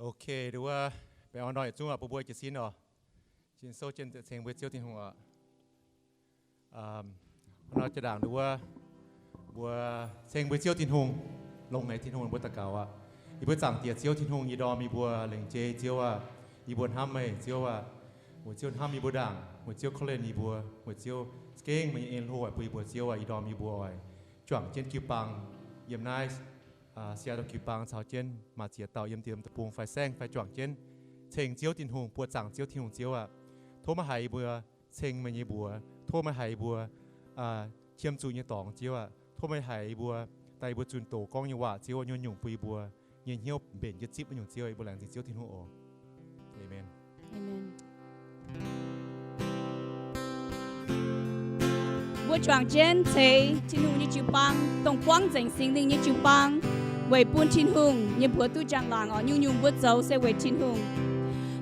Ok, nduov, baengh orn ndorm yietc zungv oc, bun mbuo jiez sin oc. Jiex sou jienv ceng mbuo Ziouv Tin-Hungh oc. Hnoi jaa-ndaangc nduov, mbuo ceng mbuo Ziouv Tin-Hungh, longx haic Tin-Hungh, mbuo daux gaux aqv. Yie mbuo Zaangc Diex Ziouv Tin-Hungh, yie ndorm yie mbuo lengc jeiv Ziouv aac, yie mbuo hnamv meih Ziouv aac. Weic Ziouv hnamv yie mbuo ndaangc, weic Ziouv korv-lienh yie mbuo, weic Ziouv za'gengh meih nyei en hlo bun yie mbuo Ziouv aac, yie ndorm yie mbuo oix juangc jienv jiu-baang yiem naaiv Seattle jiu-baang caux jienv maaih ziex dauh yiem diex deic-bung fai saengv fai juangc jienv ceng Ziouv Tin-Hungh, buoqc zaangc Ziouv Tin-Hungh Ziouv aac. Tov meih haiz yie mbuo ceng meih nyei mbuox. Tov meih haiz yie mbuo qiemx zuqc nyei dorngx Ziouv aac. Tov meih haiz yie mbuo, daaih yie mbuo zunh doz gorngv nyei waac Ziouv aac, nyungc-nyungc bun yie mbuo nyei hnyouv mbenc jienv zipv wuov nyungc Ziouv. Yie mbuo laengz zingh Ziouv Tin-Hungh oc. Aamen. Mbuo juangc jienv ceix Tin-Hungh nyei jiu-baang, dongh buangv nzengc Singx Lingh nyei jiu-baang, weic bun Tin-Hungh nyei mbuox duqv njang-laangc oc. Nyungc-nyungc mbuo zoux se weic Tin-Hungh.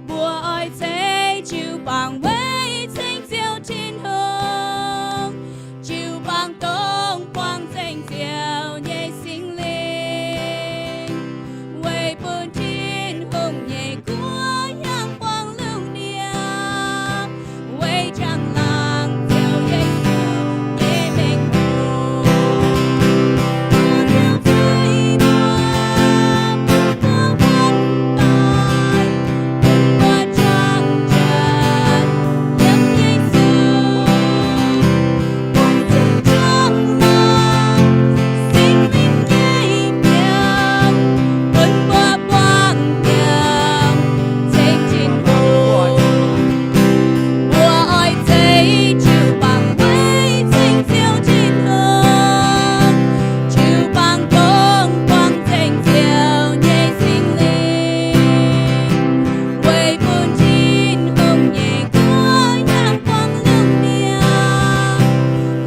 Mbuo oix ceix jiu-baang weic ceng Ziouv Tin-Hungh, jiu-baang dongh buangv nzengc Ziouv nyei Singx Lingh, weic bun Tin-Hungh nyei guoqv hiaangx buangv lungh ndiev, weic njang-laangc Ziouv Yesu nyei mengh hoc. Jiu-baang dongh buangv nzengc Ziouv nyei Singx Lingh, weic bun Tin-Hungh nyei guoqv hiaangx buangv lungh ndiev,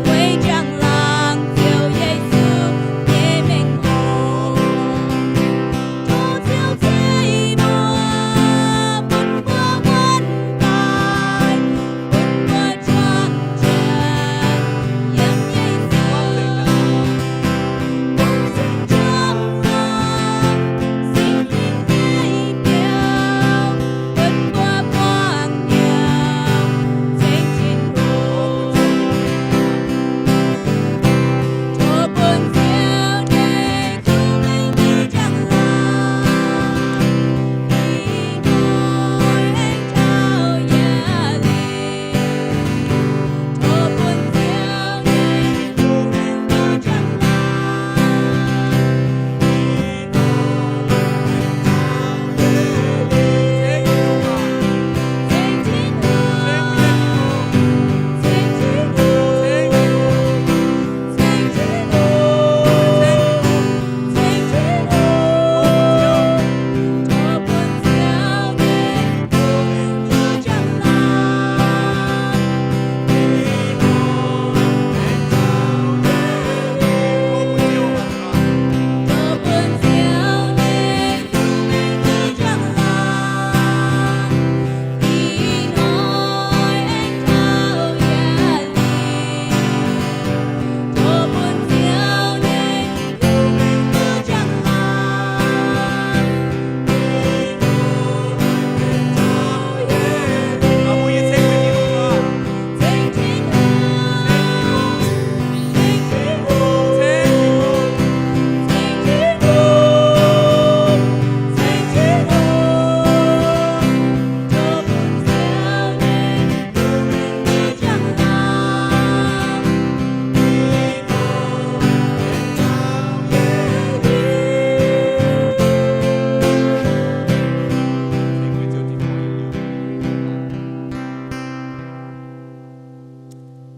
weic njang-laangc Ziouv Yesu nyei mengh hoc. Tov Ziouv ceix mbuo, bun mbuo muonc daaih, bun mbuo juangc jienv yiem Yesu, bun Singx Lingh nyei biouv, bun mbuo buangh hnyouv ceng Tin-Hungh.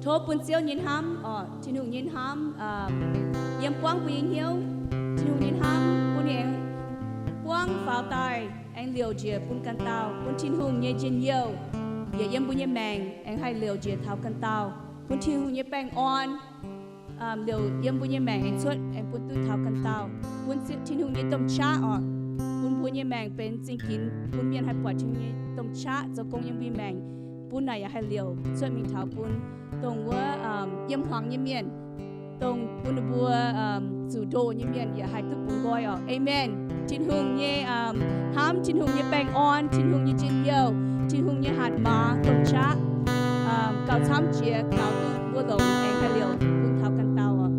Tov bun Ziouv nyei hnamv, orqc, Tin-Hungh nyei hnamv, yiem buangv mbuo nyei hnyouv. Tin-Hungh nyei hnamv bun ninh aengx buangv faaux daaih, aengx liouc njiec bun ganh dauh, bun Tin-Hungh nyei njien-youh yietc yiem mbuo nyei maengc aengx haih liouc njiec taux ganh dauh, bun Tin-Hungh nyei baengh orn liouc yiem mbuo nyei maengc aengx cuotv, aengx bun duqv taux ganh dauh, bun Tin-Hungh nyei domh qaqv orqc, bun mbuo nyei maengc benx zingh ginx, bun mienh haih buatc Tin-Hungh nyei domh qaqv zoux gong yiem mbuo nyei maengc, bun naaic yaac haih liouc cuotv mingh taux bun dongh wuov yiem hmuangx nyei mienh, dongh bun ninh mbuo zuqc ndoh nyei mienh yaac haih duqv bungx nqoi orqc. Aamen. Tin-Hungh nyei hnamv Tin-Hungh nyei baengh orn, Tin-Hungh nyei njien-youh, Tin-Hungh nyei hatc maaz domh qaqv gauh camv jiex, kaux duqv mbuo longc aengx haih liouc bun taux ganh dauh oc.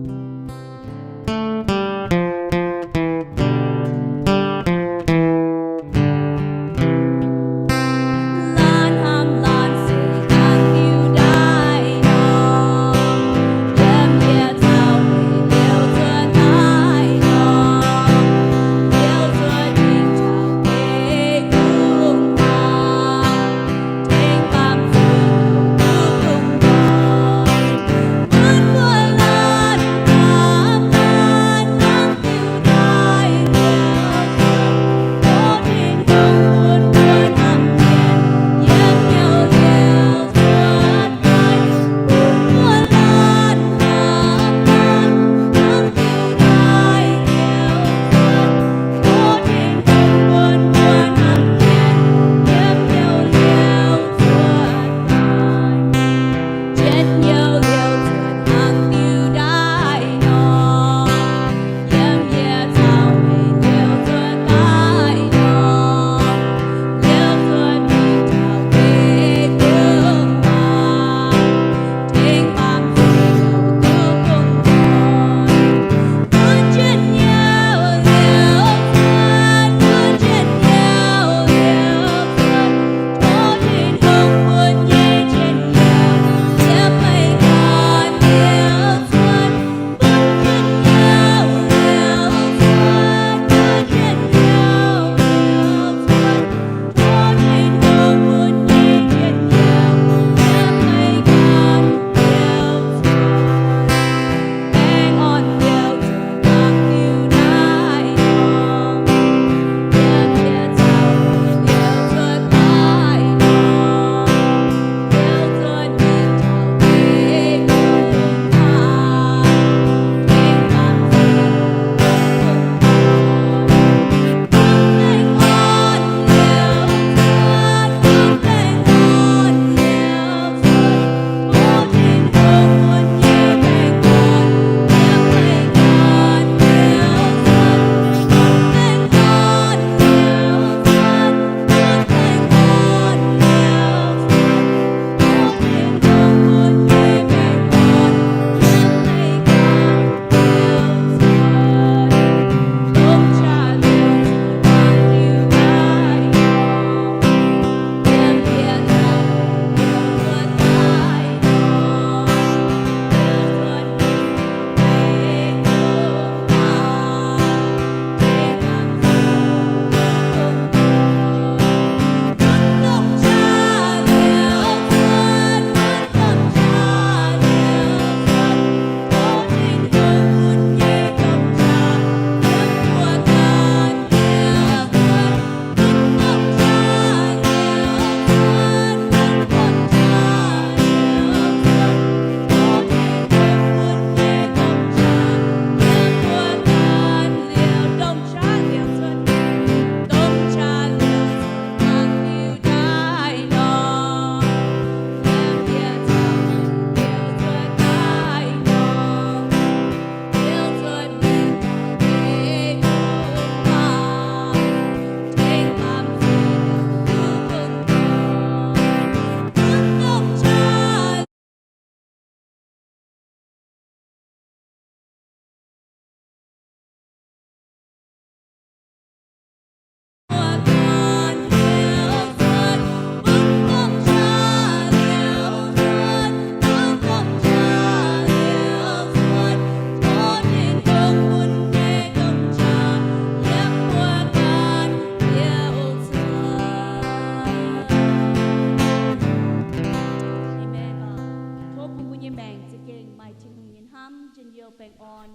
Amen. Tov bun mbuo nyei maengc za'gengh maaih Tin-Hungh nyei hnamv, njien-youh, baengh orn,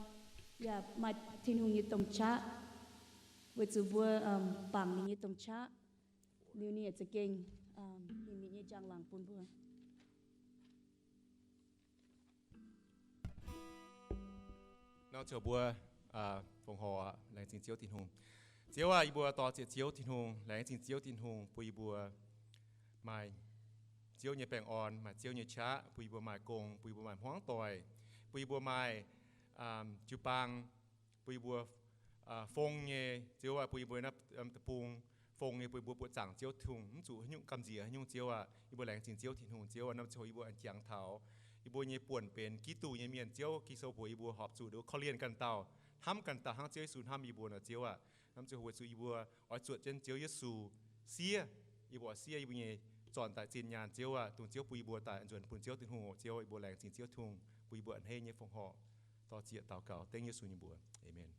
yaac maaih Tin-Hungh nyei domh qaqv, weic zuqc mbuo bangc ninh nyei domh qaqv liuz, ninh yaac za'gengh heuc ninh nyei njang-laangc bun mbuo. Nor ziouc mbuo fongc horc laengz zingh Ziouv Tin-Hungh. Ziouv aah, yie mbuo dor-ziec Ziouv Tin-Hungh, laengz zingh Ziouv Tin-Hungh bun yie mbuo maaih Ziouv nyei baengh orn, maaih Ziouv nyei qaqv, bun yie mbuo maaih gong, bun yie mbuo maaih hmuangv doic, bun yie mbuo maaih jiu-baang, bun yie mbuo fong nyei, Ziouv aah, bun yie mbuo naaiv deic-bung fongx nyei bun yie mbuo buoqc zaangc Ziouv Tin-Hungh, mv zuqc haaix nyungc gamh nziex haaix nyungc Ziouv aac. Yie mbuo laengz zingh Ziouv Tin-Hungh. Ziouv aac, norm ziangh hoc yie mbuo aengx jangx taux yie mbuo nyei buonc benx Giduc nyei mienh. Ziouv Ging-Sou mbuox yie mbuo horpc zuqc nduov korv-lienh ganh dauh, hnamv ganh dauh hnangv Ziouv Yesu hnamv yie mbuo nor. Ziouv aac, norm ziangh hoc weic zuqc yie mbuo oix zuotc jienv Ziouv Yesu siev, yie mbuo oix siev yie mbuo nyei zornc daaih zinh nyaanh. Ziouv aac, dongh Ziouv bun yie mbuo daaih nzuonx bun Ziouv Tin-Hungh oc. Ziouv, yie mbuo laengz zingh Ziouv Tin-Hungh bun yie mbuo a'hneiv nyei fongc horc. Dor-ziec daux gaux dengv Yesu nyei mbuox. Aamen.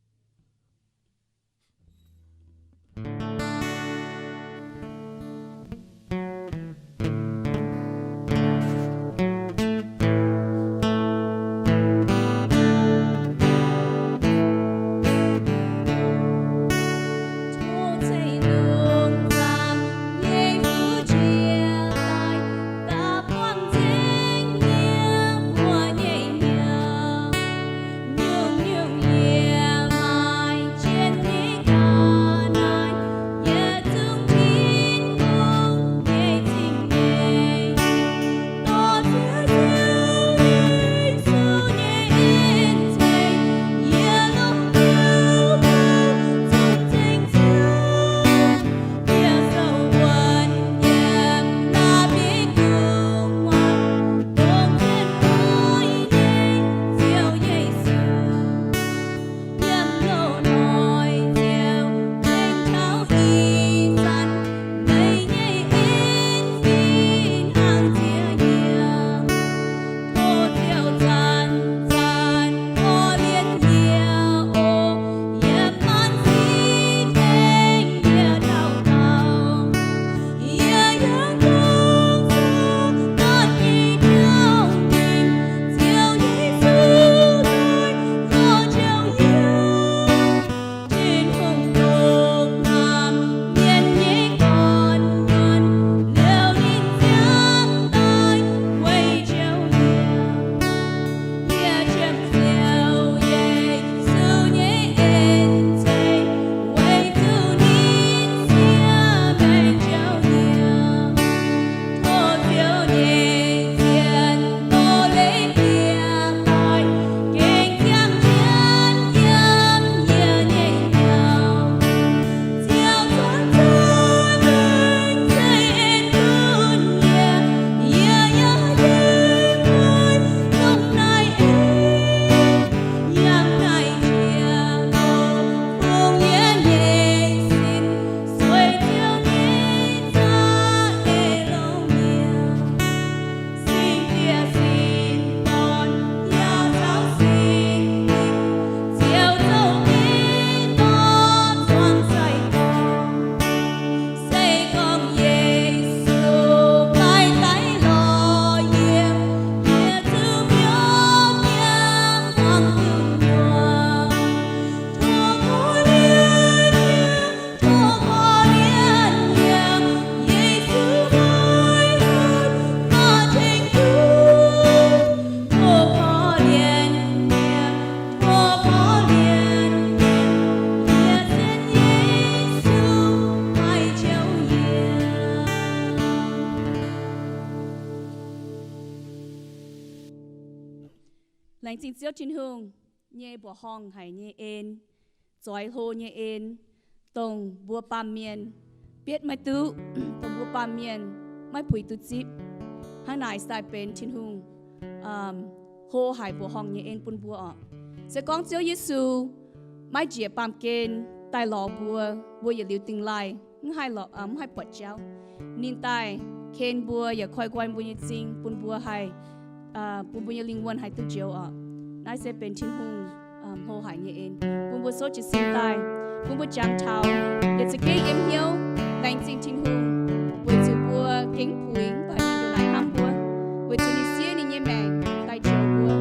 Laengz zingh Ziouv Tin-Hungh nyei mbuoqc horngh haic nyei en, zoix hlo nyei en, dongh mbuo baamh mienh bietv maiv duqv, dongh mbuo baamh mienh maiv puix duqv zipv. Hnangv naaic daaih benx Tin-Hungh hlo haic mbuoqc horngh nyei en bun mbuo oc. Se gorngv Ziouv Yesu maiv njiec baamh gen daaih lorz mbuo, mbuo yietc liuz dingh laaih mv haih lorqc, mv haih buatc jauv. Ninh daaih ken mbuo yaac koi nqoi mbuo nyei m'zing, bun mbuo haih, bun mbuo nyei lingh wuonh haih duqv njoux oc. Naaiv se benx Tin-Hungh hlo haic nyei en bun mbuo souv jiez sin daaih, bun mbuo jangx taux yietc za'gengh yiem hnyouv laengz zingh Tin-Hungh, weic zuqc mbuo gengh puix mv baac ninh ndongc naaic hnamv mbuo, weic zuqc ninh siev ninh nyei maengc daaih njoux mbuo.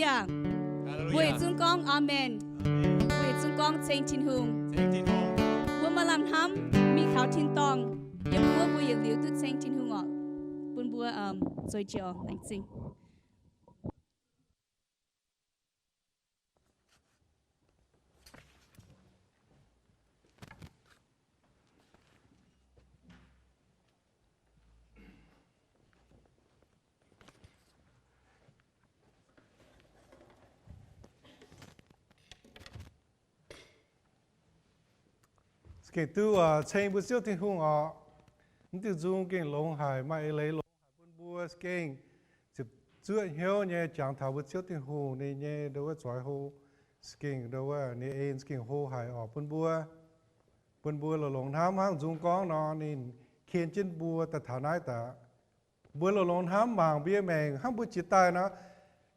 Hallelujah. Mbuo yietc zungv gorngv amen. Mbuo yietc zungv gorngv ceng Tin-Hungh. Mbuo maaih lamh hnamv mingh taux tin-dorngh, yiem wuov mbuo yietc liuz duqv ceng Tin-Hungh orqc. Bun mbuo zueiz jienv laengz zingh. Gengh duqv ceng mbuo Ziouv Tin-Hungh orqc. Mv diuh nzung gengh longx haic, maaih eix leiz longx haic bun mbuo. Gengh ziepc zuoqv hnyouv nyei jangx taux mbuo Ziouv Tin-Hungh ninh nyei ndo wuov zoix hlo. Gengh ndo wuov ninh en gengh hlo haic orqc bun mbuo, bun mbuo longx-longx hnamv hnangv nzung gorngv nor, ninh ken jienv mbuo daaih taux naaiv daaih. Mbuo longx-longx hnamv mangc mbuo nyei maengc hnangv mbuo jiex daaih nor,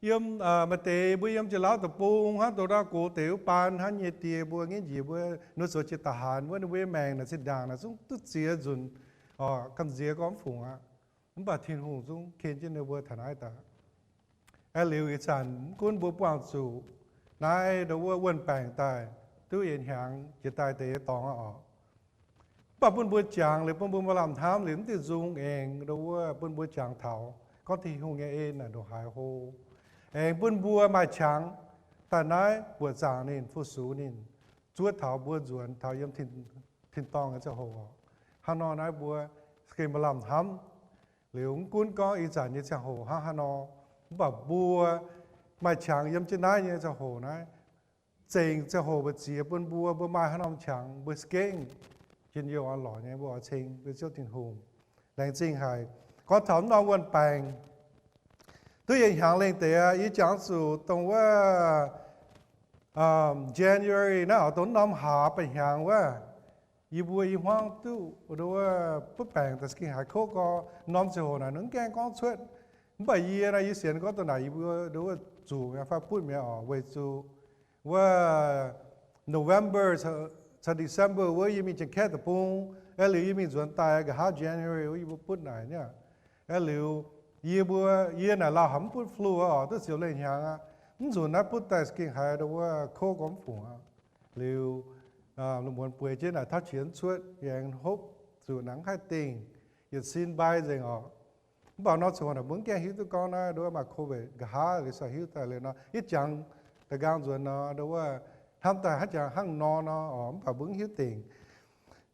yiem maaih deix mbuo yiem jiex lauv deic-bung hnangv, dongh ndau gox deix wuov baan hnangv nyei die mbuo, nqa'haav njiec mbuo nor zoux jiex da'haanx wuov, ninh mbuo nyei maengc naaic zinh ndaangc naaic zungv duqv ziex nzunc, gamh nziex gorngv mv fungc aqv. Mv baac Tin-Hungh zungv ken jienv ninh mbuo taux naaiv daaih. Aeqv, liuz ih zanc mv gunv mbuo buangh zuqc naaiv ndo wuov wuon-baengc daaih duqv yietc hnyangx jiex daaih deix dorngx aqv orqc. Mv baac bun mbuo jangx liuz, bun mbuo maaih lamh hnamv liuz, mv diuh nzung aengx ndo wuov bun mbuo jangx taux gorngv Tin-Hungh nyei en naaic ndongc haaix hlo, aengx bun mbuo maaih qangx daaih naaiv buoqc zaangc ninh, fu-sux ninh, zuov taux mbuo nzuonx taux yiem tin-dorngh nyei ziangh hoc orqc. Hnangv nor naaiv mbuo gengh maaih lamh hnamv. Liuz mv gunv gorngv ih zanc nyei ziangh hoc hnangv haaix nor, mv baac mbuo maaih qangx yiem jienv naaiv nyei ziangh hoc naaiv, zengc ziangh hoc mbu'ziex bun mbuo, mbuo maaih haaix norm qangx mbuo za'gengh njien-youh orn-lorqc nyei mbuo oix ceng mbuo Ziouv Tin-Hungh. Laengz zingh haic. Gorngv taux mv norm wuon-baengc, duqv yietc hnyangx lengh deix aqv. Yie jangx zuqc dongh wuov January naaiv oc, dongh mv norm hlaax baeqc hnyangx wuov, yie mbuo i hmuangv duqv ndo wuov butv baengc daaih za'gengh haiz kouv gorx. Norm ziangh hoc naaic ninh mv gaengh gorngv cuotv. Mv baac yie naaiv, yie sienx gorngv dongh naaic yie mbuo ndo wuov zuqc mi'aqv fai butv mi'aqv oc, weic zuqc wuov November caux December wuov yie mingh Janx-Kaeqv deic-bung, aeqv, liuz yie mingh nzuonx daaih nqa'haav January wuov yie mbuo butv naaic niaa. Aeqv, liuz yie mbuo, yie naaic lauh haic mv butv flu oc, duqv ziepc lengh hnyangx aqv. Mv nzunc naaiv butv daaih za'gengh haiz ndo wuov kouv gorx mv fungc aqv. Liuz muonz bueix jienv naaic tauv qiex mv cuotv, yie aengx hopv zuqc naaic mv haih dingh, yietc sin mbai nzengc oc. Mv baac nor ziangh hoc naaic mbuo mv gaengh hiuv duqv gorngv naaiv ndo wuov maaih COVID nqa'haav liuz, hiuv daaih liuz nor, yie jangx da'nqaang nzuonx nor ndo wuov hnamv daaih hnangv jangx hnangv nor nor oc, mv baac mbuo mv hiuv dingc.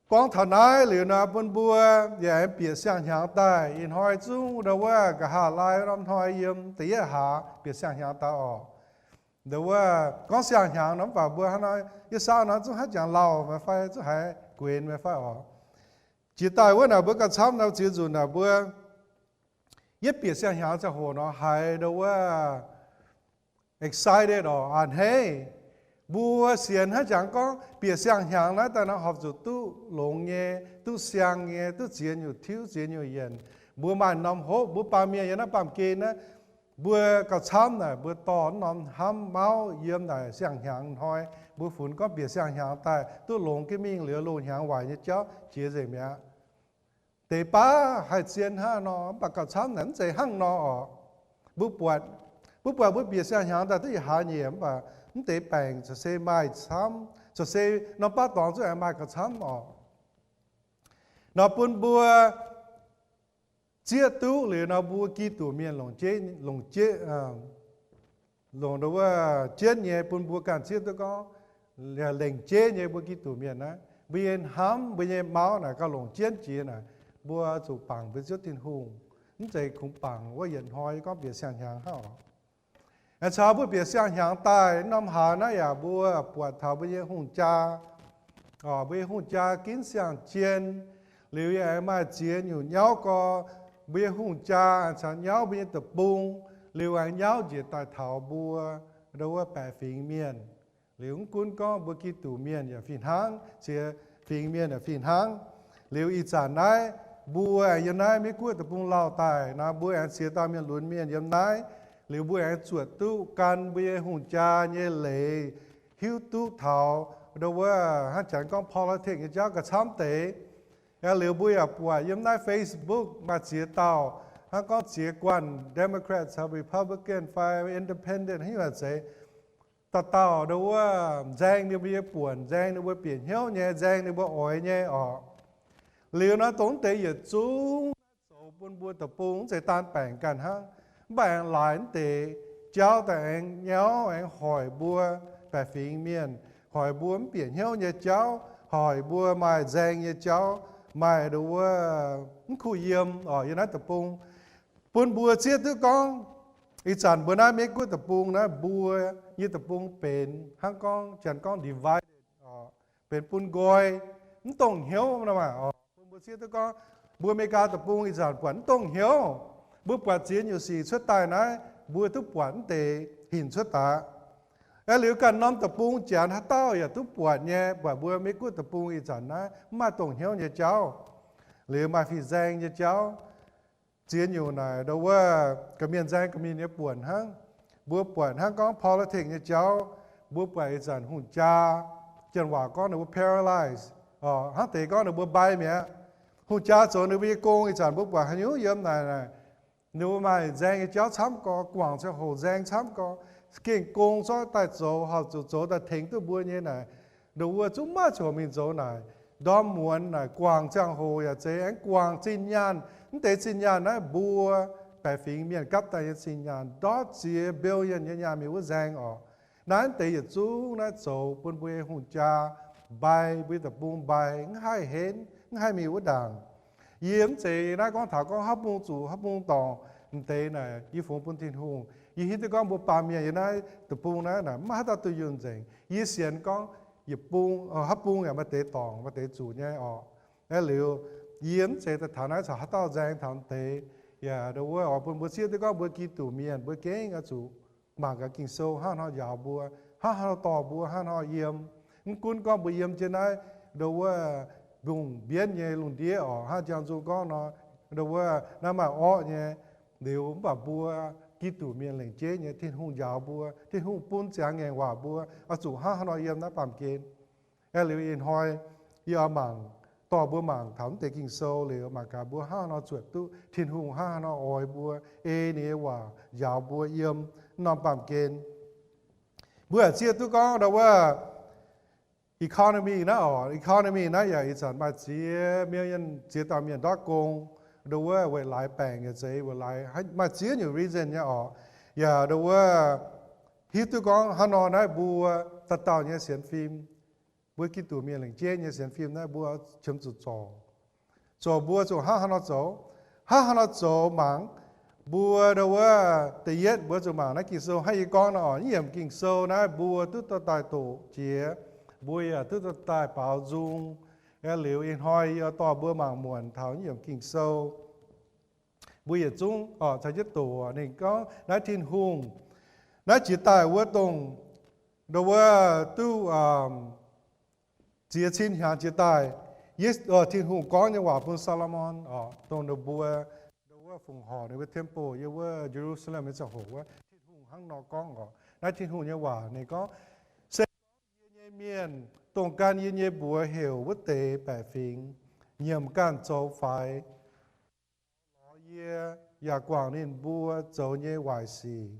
Gorngv taux naaiv liuz nor, bun mbuo yaac aengx bieqc siang-hnyangx daaih. Ih hnoi zungv ndo wuov nqa'haav laai norm hnoi yiem da'yietv hlaax bieqc siang-hnyangx daaih oc. Ndo wuov gorngv siang-hnyangx nor, mv baac mbuo hnangv nor, yie saau nor zungv hnangv jangx lauh meih fai zungv haiz guenx meih fai oc. Jiex daaih wuov naaic mbuo gauh camv nor, ziex nzunc naaic mbuo yietv bieqc siang-hnyangx ziangh hoc nor haiz ndo wuov excited oc, a'hneiv. Mbuo sienx hnangv jangx gorngv bieqc siang-hnyangx naaiv daaih nor horpc zuqc duqv longx nyei, duqv siang nyei, duqv ziex nyungc tiuv ziex nyungc yienc. Mbuo maaih norm hopv, mbuo baamh mienh yiem naaiv baamh gen naaiv, mbuo gauh camv naaic mbuo dorh norm hnamv mauv yiem naaic siang-hnyangx hnoi, mbuo funx gorngv bieqc siang-hnyangx daaih duqv longx jienv mingh liuz, loz-hnyangx waaic nyei jauv jiex nzengc mi'aqv. Deix baav haih zien hnangv nor, mv baac gauh camv naaic mv zeiz hnangv nor oc. Mbuo buatc, mbuo buatc mbuo bieqc siang-hnyangx daaih duqv yietc hlaax nyei, mv baac mv deix baengc corc se maaih camv, corc se norm baav dorngx zungv aengx maaih gauh camv oc. Nor bun mbuo zieqv duqv liuz nor, mbuo Giduc mienh longc, longc, longc ndo wuov jienv nyei, bun mbuo ganh zieqv duqv gorngv lengc jeiv nyei mbuo Giduc mienh naaiv, mbuo nyei hnamv, mbuo nyei mauv naaic gauh longc jienv jiex naaic, mbuo zuqc bangc mbuo Ziouv Tin-Hungh. Mv zeiz kungx bangc wuov yietc hnoi gorngv bieqc siang-hnyangx hnangv oc. Aengx caux mbuo bieqc siang-hnyangx daaih norm hlaax naaiv yaac mbuo buatc taux mbuo nyei hungh jaa oc, mbuo nyei hungh jaa ginv siang-jien. Liuz yaac aengx maaih ziex nyungc nyauv gorx, mbuo nyei hungh jaa aengx caux nyauv mbuo nyei deic-bung, liuz aengx nyauv njiec daaih taux mbuo ndo wuov baeqc fingx mienh. Liuz mv gunv gorngv mbuo Giduc mienh yaac fih hnangv, ziex fingx mienh yaac fih hnangv. Liuz ih zanc naaiv mbuo aengx yiem naaiv Meiv-Guoqv deic-bung lauh daaih nor, mbuo aengx ziex dauh mienh lunx mienh yiem naaiv. Liuz mbuo aengx zuotc duqv gan mbuo nyei hungh jaa nyei leiz, hiuv duqv taux ndo wuov hnangv janx gorngv politics nyei jauv gauh camv deix. Liuz mbuo yaac buatc yiem naaiv Facebook maaih ziex dauh hnangv gorngv ziex guanh Democrat caux Republican fai Independent haaix nyungc zeiz, dauh dauh ndau wuov nzaeng ninh mbuo nyei buonc, nzaeng ninh mbuo bieqc hnyouv nyei, nzaeng ninh mbuo oix nyei orqc. Liuz nor dongh deix yietc zungv zoux bun mbuo deic-bung mv zeiz daan baengc ganh hnangv, mv baac aengx laaix mv deix jauv daaih aengx nyauv, aengx hoic mbuo baeqc fingx mienh, hoic mbuo mv bieqc hnyouv nyei jauv, hoic mbuo maaih nzaeng nyei jauv, maaih ndau wuov mv kuh yiem orqc yiem naaiv deic-bung. Bun mbuo zieqv duqv gorngv ih zanc mbuo naaiv Meiv Guoqv deic-bung naaiv, mbuo nyei deic-bung benx hnangv gorngv, janx gorngv divided, benx bun nqoi, mv dongh hnyouv nor maah. Bun mbuo zieqv duqv gorngv mbuo Meigaa deic-bung ih zanc buatc mv dongh hnyouv. Mbuo buatc ziex nyungc sic cuotv daaih naaiv, mbuo duqv buatc mv deix hinc cuotv daaih. Aeqv, liuz ganh norm deic-bung janx haaix dauh yaac duqv buatc nyei, buatc mbuo Meiv Guoqv deic-bung ih zanc naaiv mv maaih dongh hnyouv nyei jauv. Liuz maaih fin-saeng nyei jauv. Ziex nyungc naaic ndau wuov gorqv-mienh nzaeng gorqv-mienh nyei buonc hnangv. Mbuo buatc hnangv gorngv politics nyei jauv, mbuo buatc ih zanc hungh jaa, janx waac gorngv ninh mbuo paralyze, hnangv deix gorngv ninh mbuo mbai mi'aqv. Hungh jaa zoux ninh mbuo nyei gong ih zanc mbuo buatc haaix nyungc yiem naaic, ninh mbuo maaih nzaeng nyei jauv camv gorx, guangc ziangh hoc nzaeng camv gorx, gengh gong zorqv daaih zoux, horpc zuqc zoux daaih tengx duqv mbuo nyei naaic. Ndau wuov zungv maiv zuqc mingh zoux naaic. Ndorm muonz naaic guangc ziangh hoc yaac zeiz aengx guangc zinh nyaanh. Mv deix zinh nyaanh naaiv mbuo baeqc fingx mienh gapv daaih nyei zinh nyaanh ndortv ziex billion nyei nyaanh mingh wuov nzaeng orqc. Naaiv mv deix yietc zungv naaiv zoux bun mbuo nyei hungh jaa mbai, mbuo nyei deic-bung mbai, mv haih henv, mv haih mingh wuov ndaangc. Yie mv zeiz naaiv gorngv taux gorngv haaix bung zuqc haaix bung dorngc, mv deix naaic yie fungx bun Tin-Hungh. Yie hiuv duqv gorngv mbuo baamh mienh yiem naaiv deic-bung naaiv naaic mv maaih haaix dauh duih yunh nzengc. Yie sienx gorngv yietc bung, haaix bung yaac maaih deix dorngc maaih deix zuqc nyei orqc. Aeqv, liuz yie mv zeiz daaih taux naaiv caux haaix dauh nzaeng taux mv deix, yaac ndau wuov oix bun mbuo zieqv duqv gorngv mbuo Giduc mienh mbuo gengh oix zuqc mangc gaax Ging-Sou hnangv haaix nor njaaux mbuo, hnangv haaix nor dorh mbuo, hnangv haaix nor yiem. Mv gunv gorngv mbuo yiem jienv naaiv ndau wuov mbungh mbienv nyei lungh ndiev orqc, hnangv Jangx Nzung gorngv nor, ndau wuov naaiv maaih orqv nyei. Liuz mv baac mbuo Giduc mienh lengc jeiv nyei Tin-Hungh njaaux mbuo, Tin-Hungh bun ziangx ngaengc waac mbuo oix zuqc hnangv haaix nor yiem naaiv baamh gen. Aeqv, liuz ih hnoi yie oix mangc, dorh mbuo mangc taux mv deix Ging-Sou liuz mangc gaax mbuo hnangv haaix nor zuotc duqv Tin-Hungh hnangv haaix nor oix mbuo, ei ninh nyei waac njaaux mbuo yiem norm baamh gen. Mbuo yaac zieqv duqv gorngv ndau wuov economy naaiv orqc, economy naaiv yaac ih zanc maaih ziex million, ziex dauh mienh ndortv gong, ndau wuov weic laaix baengc yaac zeiz, weic laaix maaih ziex nyungc reason nyei orqc. Yaac ndau wuov hiuv duqv gorngv hnangv nor naaiv mbuo dauh dauh nyei sienx fim, mbuo Giduc mienh lengc jeiv nyei sienx fim naaiv mbuo qiemx zuqc zorc. Zoux mbuo zuqc hnangv haaix nor zoux, hnangv haaix nor zoux mangc. Mbuo ndau wuov da'yietv mbuo zuqc mangc naaiv Ging-Sou hnangv yie gorngv nor orqc, yiem Ging-Sou naaiv mbuo duqv dorh daaih doqc jiex, mbuo yaac duqv dorh daaih baaux nzung. Aeqv, liuz ih hnoi yie dorh mbuo mangc muonc taux yiem Ging-Sou. Mbuo yietc zungv orqc caux jienv doqc. Ninh gorngv naaiv Tin-Hungh, naaiv jiex daaih wuov dongh, ndau wuov duqv ziex cin hnyangx jiex daaih, Ye- Tin-Hungh gorngv nyei waac bun Saa^lo^morn orqc, dongh ninh mbuo ndau wuov fongc horc ninh mbuo temple yiem wuov Ye^lu^saa^lem nyei ziangh hoc wuov, Tin-Hungh hnangv nor gorngv orqc. Naaiv Tin-Hungh nyei waac ninh gorngv, Se gorngv yie nyei mienh, dongh gan yie nyei mbuox heuc wuov deix baeqc fingx, nyiemc ganh zoux faix lorz yie, yaac guangc ninh mbuo zoux nyei waaic sic,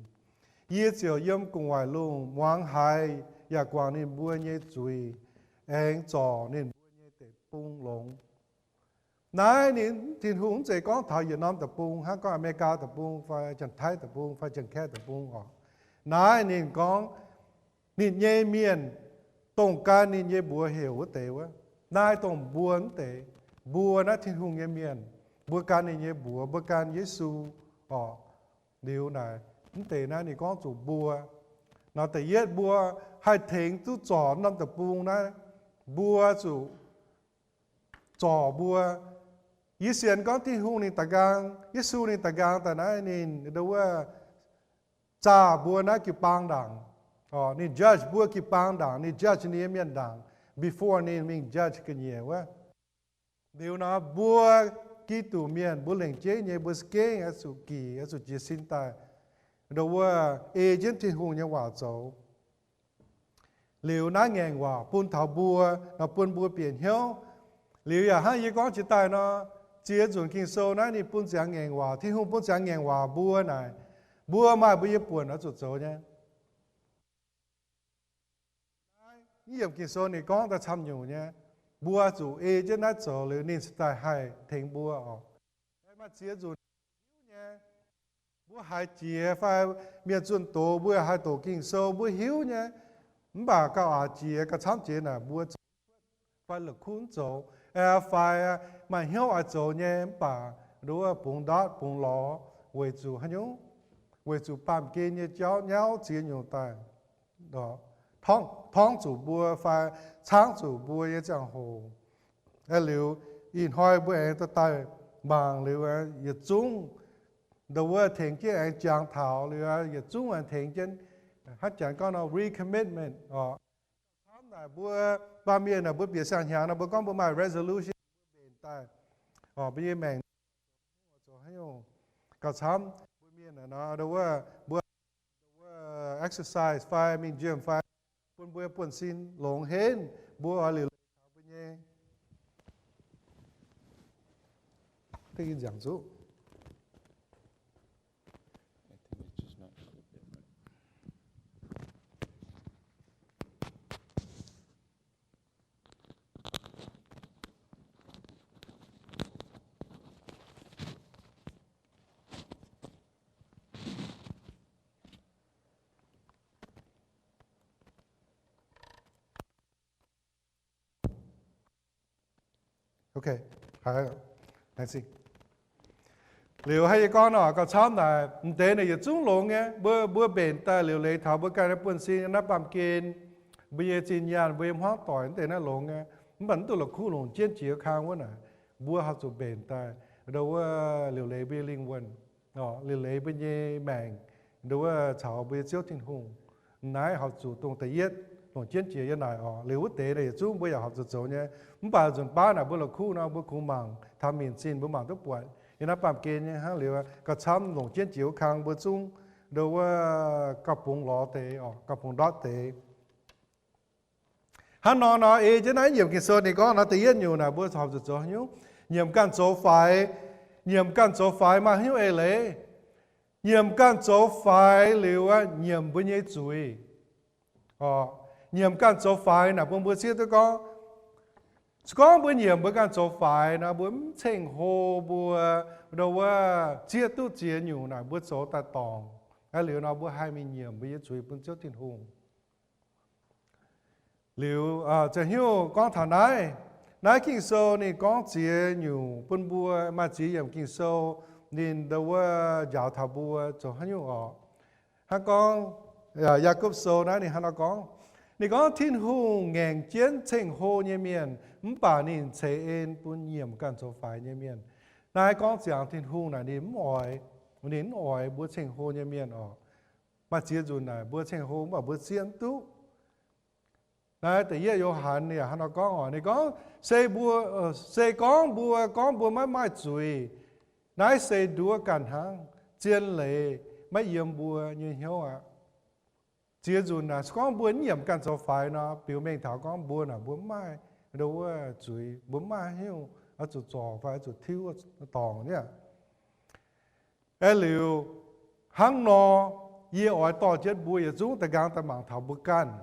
yie ziouc yiem gu'nguaaic lungh muangx haiz, yaac guangc ninh mbuo nyei zuiz, aengx zorc ninh mbuo nyei deic-bung longx. Naaiv ninh Tin-Hungh mv zeiz gorngv taux yietc norm deic-bung, hnangv gorngv Aa^me^li^gaa deic-bung fai Janx-Taiv deic-bung fai Janx-Kaeqv deic-bung orqc. Naaiv ninh gorngv ninh nyei mienh, dongh gan ninh nyei mbuox heuc wuov deix wuov. Naaiv dongh mbuo mv deix, mbuo naaiv Tin-Hungh nyei mienh, mbuo gan ninh nyei mbuox, mbuo gan Yesu orqc. Liuz naaic mv deix naaiv ninh gorngv zuqc mbuo. Nor da'yietv mbuo haih tengx duqv zorc norm deic-bung naaiv, mbuo zuqc zorc mbuo. Yie sienx gorngv Tin-Hungh ninh da'nqaang, Yesu ninh da'nqaang daaih naaiv ninh ndau wuov zaah mbuo naaiv jiu-baang ndaangc. Ninh judge mbuo jiu-baang ndaangc, ninh judge ninh nyei mienh ndaangc before ninh mingh judge ga'nyiec wuov. Liuz nor mbuo Giduc mienh mbuo lengc jeiv nyei mbuo za'gengh oix zuqc gix, oix zuqc jiez sin daaih ndau wuov ei jienv Tin-Hungh nyei waac zoux. Liuz naaiv ngaengc waac bun taux mbuo nor bun mbuo bieqc hnyouv. Liuz yaac hnangv yie gorngv jiex daaih nor, ziex nzunc Ging-Sou naaiv ninh bun ziangx ngaengc waac. Tin-Hungh bun ziangx ngaengc waac mbuo naaic, mbuo maaih mbuo nyei buonc oix zuqc zoux nyei. Naaiv yiem Ging-Sou ninh gorngv daaih camv nyungc nyei. Mbuo zuqc ei jienv naaiv zoux liuz ninh cingx daaih haih tengx mbuo oc. Maaih ziex nzunc hiuv nyei, mbuo haiz jiex fai mienh zunh doz mbuo haih doqc Ging-Sou mbuo hiuv nyei. Mv baac gauh aqc jiex gauh camv jiex naaic mbuo zoux fai la'kuqv zoux, fai maaih hnyouv oix zoux nyei mv baac nduov bungx ndortv bungx lorz weic zuqc haaix nyungc, weic zuqc baamh gen nyei jauv nyauv ziex nyungc daaih torngv zuqc mbuo fai caangv zuqc mbuo nyei ziangh hoc. Liuz ih hnoi mbuo aengx daaih mangc liuz yietc zungv nduov tengx jienv aengx jangx taux liuz yietc zungv aengx tengx jienv, hnangv janx gorngv nor recommitment oc. Camv naaic mbuo baamh mienh naaic mbuo bieqc siang-hnyangx nor mbuo gorngv mbuo maaih resolution mbuo mbenc daaih oc, mbuo nyei maengc zoux haaix nyungc. Gauh camv mbuo mienh naaic nor nduov mbuo exercise fai mingh gym fai bun mbuo buonv-sin longx henv, mbuo oix liuc leiz taux mbuo nyei, nziangc zuqc Liuz hnangv yie gorngv nor, gauh camv naaic m'deix naaic yietc zungv longx nyei. Mbuo, mbuo mbenc daaih liuc leiz taux mbuo ganh nyei buonv-sin, naaiv baamh gen, mbuo nyei zinh nyaanh, mbuo nyei hmuangv doic, m'deix naaiv longx nyei. Mv baac mv duqv la'kuqv longc jienv jiex kang wuov naaic, mbuo horpc zuqc mbenc daaih nduov wuov liuc leiz mbuo nyei lingh wuonh, liuc leiz mbuo nyei maengc, nduov wuov caux mbuo nyei Ziouv Tin-Hungh. Naaiv horpc zuqc dongh da'yietv longc jienv jiex yiem naaic oc. Liuz wuov deix naaic yietc zungv mbuo yaac horpc zuqc zoux nyei. Mv baac nzunc baav naaic mbuo la'kuqv nor, mbuo kungx mangc taux minc zinh mbuo mangc duqv buatc yiem naaiv baamh gen nyei hnangv liuz, gauh camv longc jienv jiex wuov kang mbuo zungv nduov wuov gauh bungx lorz deix oc, gauh bungx ndortv deix. Hnangv nor nor ei jienv naaiv nyiemc Ging-Sou ninh gorngv nor, da'yietv nyungc naaic mbuo horpc zuqc zoux haaix nyungc? Nyiemc ganh zoux faix. Nyiemc ganh zoux faix maaih haaix nyungc eix leiz? Nyiemc ganh zoux faix liuz aqv, nyiemc mbuo nyei zuiz. Nyiemc ganh zoux faix naaic bun mbuo zieqv duqv gorngv, se gorngv mbuo nyiemc mbuo ganh zoux faix nor, mbuo mv ceng-hlo mbuo, nduov wuov zieqv duqv ziex nyungc naaic mbuo zoux daaih dorngc. Aa liuz nor mbuo haih mingh nyiemc mbuo nyei zuiz bun Ziouv Tin-Hungh. Liuz ziouc hiuv gorngv taux naaiv, naaiv Ging-Sou ninh gorngv ziex nyungc bun mbuo, maaih ziex yiemc Ging-Sou ninh nduov wuov njaaux taux mbuo zoux haaix nyungc oc. Hnangv gorngv Yaagorpc Sou naaiv ninh hnangv nor gorngv, ninh gorngv, Tin-Hungh ngaengc jienv ceng-hlo nyei mienh, mv baac ninh ceix en bun nyiemc ganh zoux faix nyei mienh. Naaiv gorngv ziangx Tin-Hungh naaic ninh mv oix, ninh mv oix mbuo ceng-hlo nyei mienh oc. Maaih ziex nzunc naaic mbuo ceng-hlo mv baac mbuo zieqv mv duqv. Naaiv da'yietv Yo^han yaac hnangv nor gorngv oc. Ninh gorngv, se mbuo, se gorngv mbuo gorngv mbuo maiv maaih zuiz, naaiv se nduov ganh hnangv, zien leiz maiv yiem mbuo nyei hnyouv aqv. Ziex nzunc naaic se gorngv mbuo mv nyiemc ganh zoux faix nor, biux mengh taux gorngv mbuo naaic mbuo mv maaih nduov wuov zuiz, mbuo mv maaih haaix nyungc oix zuqc zorc fai oix zuqc tiuv dorngc niaa. Aeqv, liuz hnangv nor, yie oix dorh jienv mbuo yietc zungv da'nqaang daaih mangc taux mbuo ganh.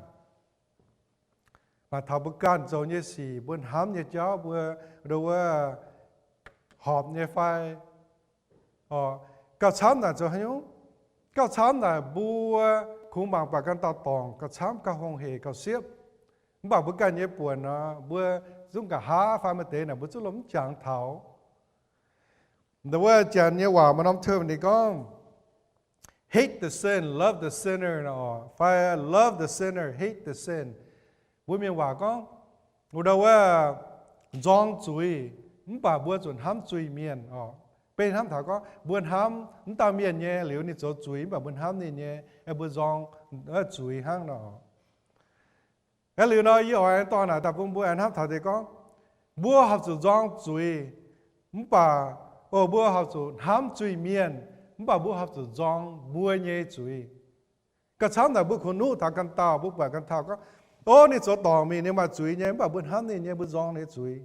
Mangc taux mbuo ganh zoux nyei sic, mbuo hnamv nyei jauv, mbuo nduov wuov horpc nyei fai. Gauh camv naaic zoux haaix nyungc? Gauh camv naaic mbuo kungx mangc buatc ganh dauh dorngc gauh camv, gauh hungh heic, gauh siepv. Mv baac mbuo ganh nyei buonc nor, mbuo zungv nqa'haav fai maaih deix naaic mbuo zungv lomh mv jangx taux. Nduov wuov janx nyei waac maaih norm term ninh gorngv, hate the sin, love the sinner nor, fai love the sinner, hate the sin. Mbuo mienh waac gorngv, nduov wuov nzorng zuiz, mv baac mbuo zuqc hnamv zuiz-mienh oc. Beiv hnamv taux gorngv mbuo hnamv mv dauh mienh nyei liuz ninh zoux zuiz mv baac mbuo hnamv ninh nyei, mbuo nzorng zuiz hnangv nor. Aeqv, liuz nor yie oix dorh naaic daaih bun mbuo aengx hnamv taux deix gorngv, mbuo horpc zuqc nzorng zuiz, mv baac, o, mbuo horpc zuqc hnamv zuiz-mienh, mv baac mbuo horpc zuqc nzorng mbuo nyei zuiz. Gauh camv naaic mbuo kungx nuqv taux ganh dauh, mbuo buatc ganh dauh gorngv, o, ninh zoux dorngc mingh, ninh maaih zuiz nyei, mv baac mbuo hnamv ninh nyei, mbuo nzorng ninh nyei zuiz.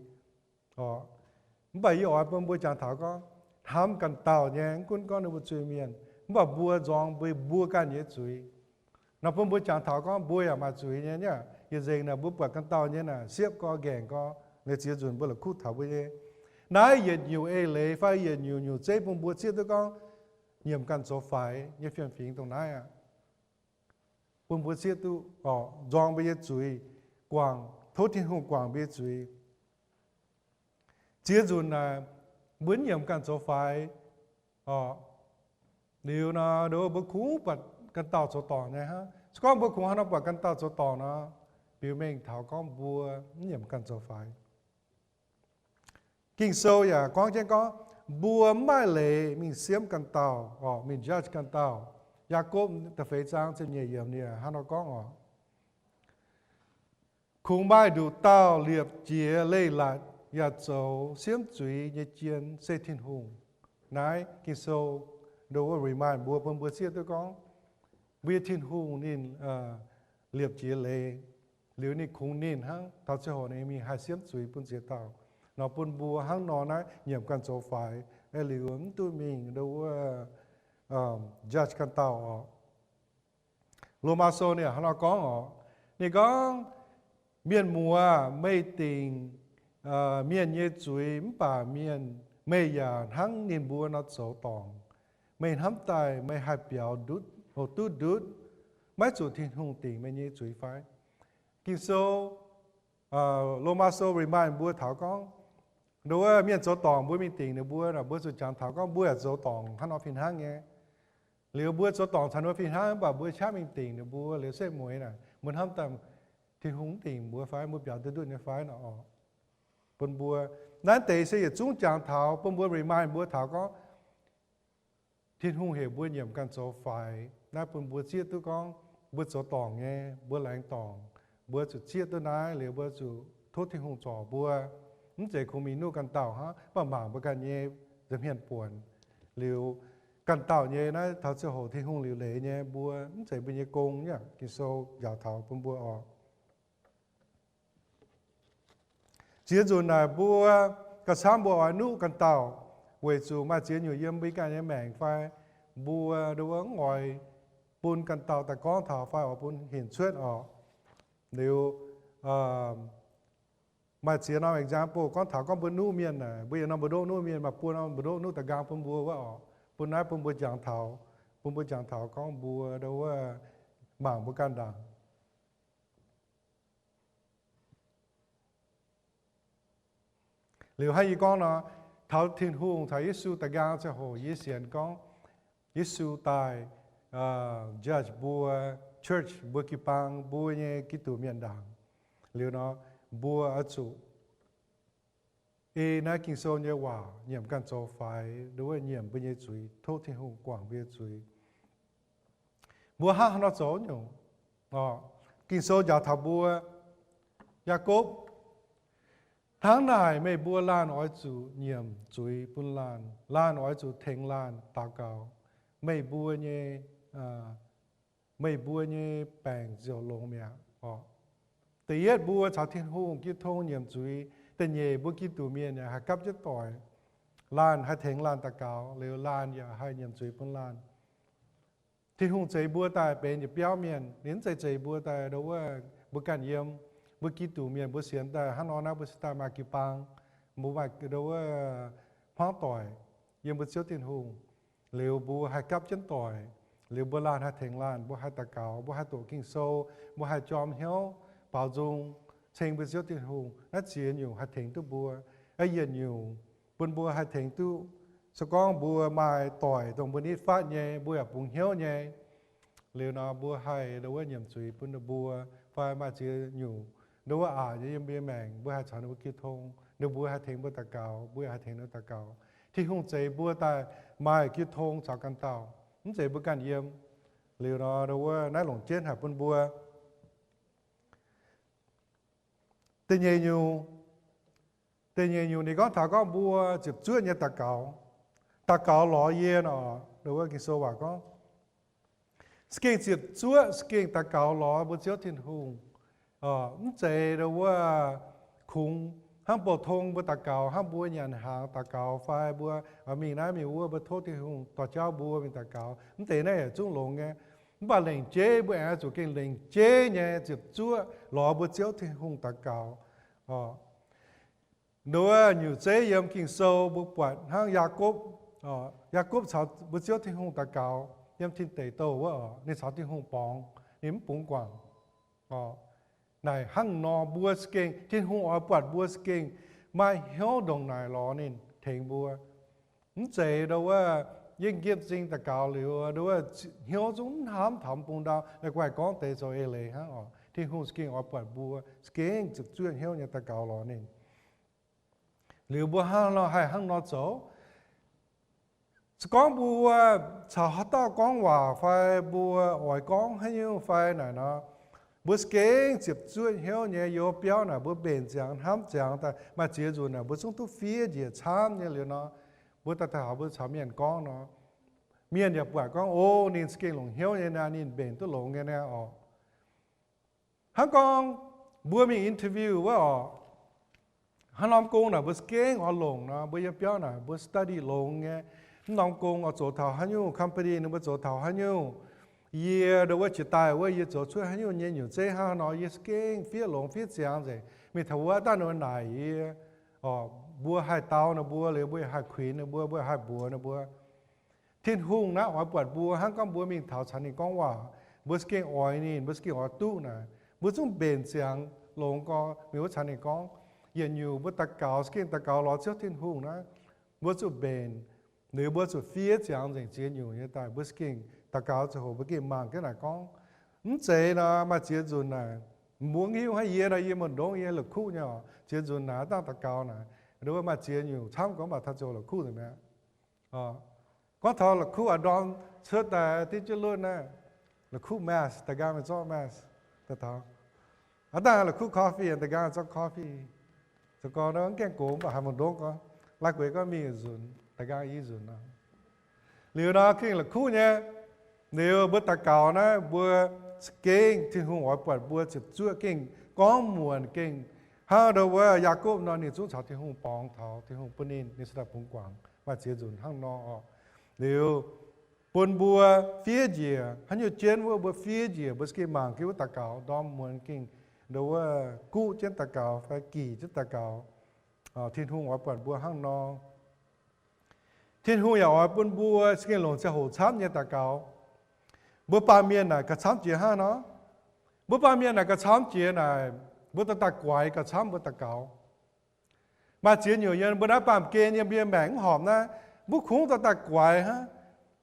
Mv baac yie oix bun mbuo jangx taux gorngv, hnamv ganh dauh nyei, mv gunv gorngv ninh mbuo zuiz-mienh, mv baac mbuo nzorng mbuo, mbuo ganh nyei zuiz. Nor bun mbuo jangx taux gorngv mbuo yaac maaih zuiz nyei, yie nzengc naaic mbuo buatc ganh dauh nyei naaic siepv gorx nqaengc gorx, liuz ziex nzunc mbuo la'kuqv taux mbuo nyei. Naaiv yietc nyungc eix leiz fai yietc nyungc nyungc zeiv bun mbuo zieqv duqv gorngv nyiemc ganh zoux faix nyei fiem-fingx dongh naaiv aqv. Bun mbuo zieqv duqv oc, nzorng mbuo nyei zuiz, guangc, tov Tin-Hungh guangc mbuo nyei zuiz. Ziex nzunc naaic, mbuo nyiemc ganh zoux faix oc. Liuz nor, mbuo kungx buatc ganh dauh zoux dorngc nyei hnangv. Se gorngv mbuo kungx hnangv nor buatc ganh dauh zoux dorngc nor, biux mengh taux gorngv mbuo mv nyiemc ganh zoux faix. Ging-Sou yaac gorngv jienv gorngv, mbuo mv maaih leiz mingh siemv ganh dauh oc, mingh judge ganh dauh. Yaakopv da'feix zaang ziepc nyeic yiemc ninh hnangv nor gorngv oc. Kungx maaih nduqc dauh liepc jiez leiz-latc yaac zoux siemv zuiz nyei jien se Tin-Hungh. Naaiv Ging-Sou ndo wuov remind mbuo, bun mbuo zieqv duqv gorngv mbuo nyei Tin-Hungh ninh liepc jiez leiz, liuz ninh kungx ninh hnangv taux ziangh hoc ninh mingh haih siemv zuiz bun ziex dauh. Nor bun mbuo hnangv nor naaiv nyiemc ganh zoux faix, liuz mv duqv mingh ndo wuov judge ganh dauh oc. Lomaa Sou ninh hnangv nor gorngv oc. Ninh gorngv, mienh muoz, meih dingc mienh nyei zuiz, mv baac mienh, meih yaac hnangv ninh mbuo nor zoux dorngc. Meih hnamv daaih meih haih biaux ndutv, duqv ndutv, maiv zuqc Tin-Hungh dingc meih nyei zuiz fai? Ging-Sou, Lomaa Sou remind mbuo taux gorngv, ndo wuov mienh zoux dorngc mbuo mingh dingc ninh mbuo, mbuo zuqc jangx taux gorngv mbuo yaac zoux dorngc hnangv nor fih hnangv nyei. Liuz mbuo zoux dorngc caux ninh mbuo fih hnangv, mv baac mbuo qaqv mingh dingc ninh mbuo liuz setv mueiz naaic, mbuo hnamv daaih Tin-Hungh mv dingc mbuo fai, mbuo biaux duqv ndutv nyei fai nor oc. Bun mbuo, naaiv deix se yietc zungv jangx taux, bun mbuo remind mbuo taux gorngv, Tin-Hungh heuc mbuo nyiemc ganh zoux faix. Naaiv bun mbuo zieqv duqv gorngv mbuo zoux dorngc nyei, mbuo laengz dorngc, mbuo zuqc zieqv duqv naaiv liuz mbuo zuqc tov Tin-Hungh zorc mbuo. Mv zeiz kungx mingh nuqv ganh dauh hnangv, mv baac mangc mbuo ganh nyei nza'hmien buonc. Liuz ganh dauh nyei naaiv taux ziangh hoc Tin-Hungh liuc leiz nyei, mbuo mv zeiz mbuo nyei gong nyei. Ging-Sou njaaux taux bun mbuo oc. Ziex nzunc naaic mbuo gauh camv mbuo oix nuqv ganh dauh, weic zuqc maaih ziex nyungc yiem mbuo ganh nyei maengc fai mbuo ndo wuov mv oix bun ganh dauh daaih gorngv taux fai oix bun hinc cuotv oc. Liuz maaih ziex norm example gorngv taux gorngv mbuo nuqv mienh naaic, mbuo yietc norm mbu'ndongv nuqv mienh, maaih buo norm mbu'ndongv nuqv da'nqaang bun mbuo wuov oc. Bun naaiv bun mbuo jangx taux, bun mbuo jangx taux gorngv mbuo ndo wuov mangc mbuo ganh ndaangc. Liuz hnangv yie gorngv nor, taux Tin-Hungh caux Yesu da'nqaang ziangh hoc yie sienx gorngv Yesu daaih judge mbuo church, mbuo jiu-baang, mbuo nyei Giduc mienh ndaangc. Liuz nor, mbuo oix zuqc ei naaiv Ging-Sou nyei waac nyiemc ganh zoux faix, ndo wuov nyiemc mbuo nyei zuiz, tov Tin-Hungh guangc mbuo nyei zuiz. Mbuo hnangv haaix nor zoux nyungc? Ging-Sou njaaux taux mbuo, Yaakopv, hnangv naaic meih mbuo laanh oix zuqc nyiemc zuiz bun laanh, laanh oix zuqc tengx laanh daux gaux, meih mbuo nyei, meih mbuo nyei baengc ziouc longx mi'aqv oc. Da'yietv mbuo caux Tin-Hungh jiu tong nyiemc zuiz. Da'nyeic mbuo Giduc mienh yaac haih gapv jienv doic. Laanh haih tengx laanh daux gaux, liuz laanh yaac haih nyiemc zuiz bun laanh. Tin-Hungh zeix mbuo daaih benx yietc biauv mienh. Ninh mv zeiz zeix mbuo daaih ndo wuov mbuo ganh yiem. Mbuo Giduc mienh mbuo sienx daaih hnangv nor naaiv mbuo cingx daaih maaih jiu-baang, mbuo maaih ndo wuov hmuangv doic yiem mbuo Ziouv Tin-Hungh. Liuz mbuo haih gapv jienv doic. Liuz mbuo laanh haih tengx laanh, mbuo haih daux gaux, mbuo haih doqc Ging-Sou, mbuo haih jorm hnyouv, baaux nzung, ceng mbuo Ziouv Tin-Hungh. Naaiv ziex nyungc haih tengx duqv mbuo. Yietc nyungc bun mbuo haih tengx duqv, se gorngv mbuo maaih doic dongh mbuo nitv fatv nyei, mbuo yaac bungx hnyouv nyei. Liuz nor mbuo haih ndo wuov nyiemc zuiz bun ninh mbuo, fai maaih ziex nyungc ndo wuov aqc nyei yiem mbuo nyei maengc, mbuo haih caux ninh mbuo jiu tong, ninh mbuo haih tengx mbuo daux gaux, mbuo yaac haih tengx ninh daux gaux. Tin-Hungh zeix mbuo daaih maaih jiu tong caux ganh dauh, mv zeiz mbuo ganh yiem. Liuz nor ndo wuov naaiv longc jienv haic bun mbuo. Da'nyeic nyungc, da'nyeic nyungc ninh gorngv taux gorngv mbuo ziepc zuoqv nyei daux gaux. Daux gaux lorz yie nor, ndo wuov Ging-Sou waac gorngv, za'gengh ziepc zuoqv, za'gengh daux gaux lorz mbuo Ziouv Tin-Hungh. Mv zeiz ndo wuov kungx Hnangv bouh tong mbuo daux gaux, hnangv mbuo nyanc hnaangx daux gaux fai mbuo mingh naaiv mingh wuov, mbuo tov Tin-Hungh dorh jauv mbuo mingh daux gaux, mv deix naaiv yaac zungv longx nyei. Mv baac lengc jeiv mbuo aengx zuqc gengh lengc jeiv nyei ziepc zuoqv lorz mbuo Ziouv Tin-Hungh daux gaux. Nduov nyutc zeiv yiem Ging-Sou mbuo buatc hnangv Yaakopv, Yaakopv caux mbuo Ziouv Tin-Hungh daux gaux yiem tin deic douh wuov oc, ninh caux Tin-Hungh borngz, ninh mv bungx guangc. Naaic hnangv nor mbuo za'gengh, Tin-Hungh oix buatc mbuo za'gengh maaih hnyouv ndongc naaic lorz ninh tengx mbuo. Mv zeiz nduov wuov, yie nqemh zingh daux gaux liuz, nduov wuov, hnyouv zungv mv hnamv taux bung ndau, la'guaih gorngv deix zoux eix leiz hnangv oc. Tin-Hungh za'gengh oix buatc mbuo za'gengh ziepc zuoqv hnyouv nyei daux gaux lorz ninh. Liuz mbuo hnangv nor haih hnangv nor zoux. Se gorngv mbuo caux haaix dauh gorngv waac fai mbuo oix gorngv haaix nyungc fai naaic nor, mbuo za'gengh ziepc zuoqv hnyouv nyei, yiem biauv naaic mbuo mbenc ziangx hnamv ziangx daaih, maaih ziex nzunc naaic mbuo zungv duqv fiev njiec camv nyei liuz nor, mbuo daaih taux mbuo caux mienh gorngv nor, mienh yaac buatc gorngv, o, ninh za'gengh longc hnyouv nyei naaic, ninh mbenc duqv longx nyei naaic oc. Hnangv gorngv mbuo mingh interview wuov oc, haaix norm gong naaic mbuo za'gengh oix longc nor, mbuo yiem biauv naaic mbuo study longx nyei. Mv norm gong oix zoux taux haaix nyungc company, ninh mbuo zoux taux haaix nyungc, yie nduov wuov jiex daaih wuov yie zoux cuotv haaix nyungc nyei nyutc zeiv hnangv haaix nor, yie za'gengh fiev longx fiev ziangx nzengc. Mingh taux wuov daaih ninh mbuo naaic yie, mbuo haih dau ninh mbuo liuz, mbuo haih kuinx ninh mbuo, mbuo haih mbuox ninh mbuo. Tin-Hungh naaiv oix buatc mbuo hnangv gorngv mbuo mingh taux caux ninh gorngv waac, mbuo za'gengh oix ninh, mbuo za'gengh oix duqv naaic, mbuo zungv mbenc ziangx longx gorx mingh wuov caux ninh gorngv. Yietc nyungc mbuo daux gaux za'gengh daux gaux lorz Ziouv Tin-Hungh naaiv, mbuo zuqc mbenc, liuz mbuo zuqc fiev ziangx nzengc ziex nyungc nyei daaih, mbuo za'gengh daux gaux ziangh hoc mbuo gengh mangc jienv naaic gorngv. Mv zeiz nor maaih ziex nzunc naaic, mbuo hiuv hnangv yie nor, yie mbu'ndongx yie la'kuqv nyei oc, ziex nzunc naaic dangh daux gaux naaic, nduov maaih ziex nyungc camv gorngv mv baac taux ziangh hoc la'kuqv nzengc mi'aqv. Gorngv taux la'kuqv a'ndorm cuotv daaih diqv jienv lunv naaiv, la'kuqv mask, da'nqaang mingh zorqv mask daaih taux. Aav dangh la'kuqv coffee, da'nqaang zorqv coffee. Zoux gorngv mv gaengh gox mv baac haaix mbu'ndongx gorngv, laaix gueix gorngv mingh nzunc, da'nqaang i nzunc nor. Liuz nor gengh la'kuqv nyei. Liuz mbuo daux gaux naaiv mbuo za'gengh Tin-Hungh oix buatc mbuo ziepc zuoqv gengh gorngv muonc gengh hnangv nduov wuov Yaakopv nor, ninh zungv caux Tin-Hungh borngz taux Tin-Hungh bun ninh, ninh cingx daaih bungx guangc. Maaih ziex nzunc hnangv nor oc. Liuz bun mbuo fiev njiec, haaix nyungc jienv wuov mbuo fiev njiec, mbuo za'gengh mangc jienv wuov daux gaux, ndorm muonz gengh nduov wuov guqv jienv daux gaux fai gix jienv daux gaux. Tin-Hungh oix buatc mbuo hnangv nor. Tin-Hungh yaac oix bun mbuo za'gengh longc ziangh hoc camv nyei daux gaux. Mbuo baamh mienh naaic gauh camv jiex hnangv nor. Mbuo baamh mienh naaic gauh camv jiex naaic, mbuo dorh daaih guaix gauh camv mbuo daux gaux. Maaih ziex nyungc yiem mbuo naaiv baamh gen yiem mbuo nyei maengc mv horpc naaiv, mbuo kungx dorh daaih guaix hnangv.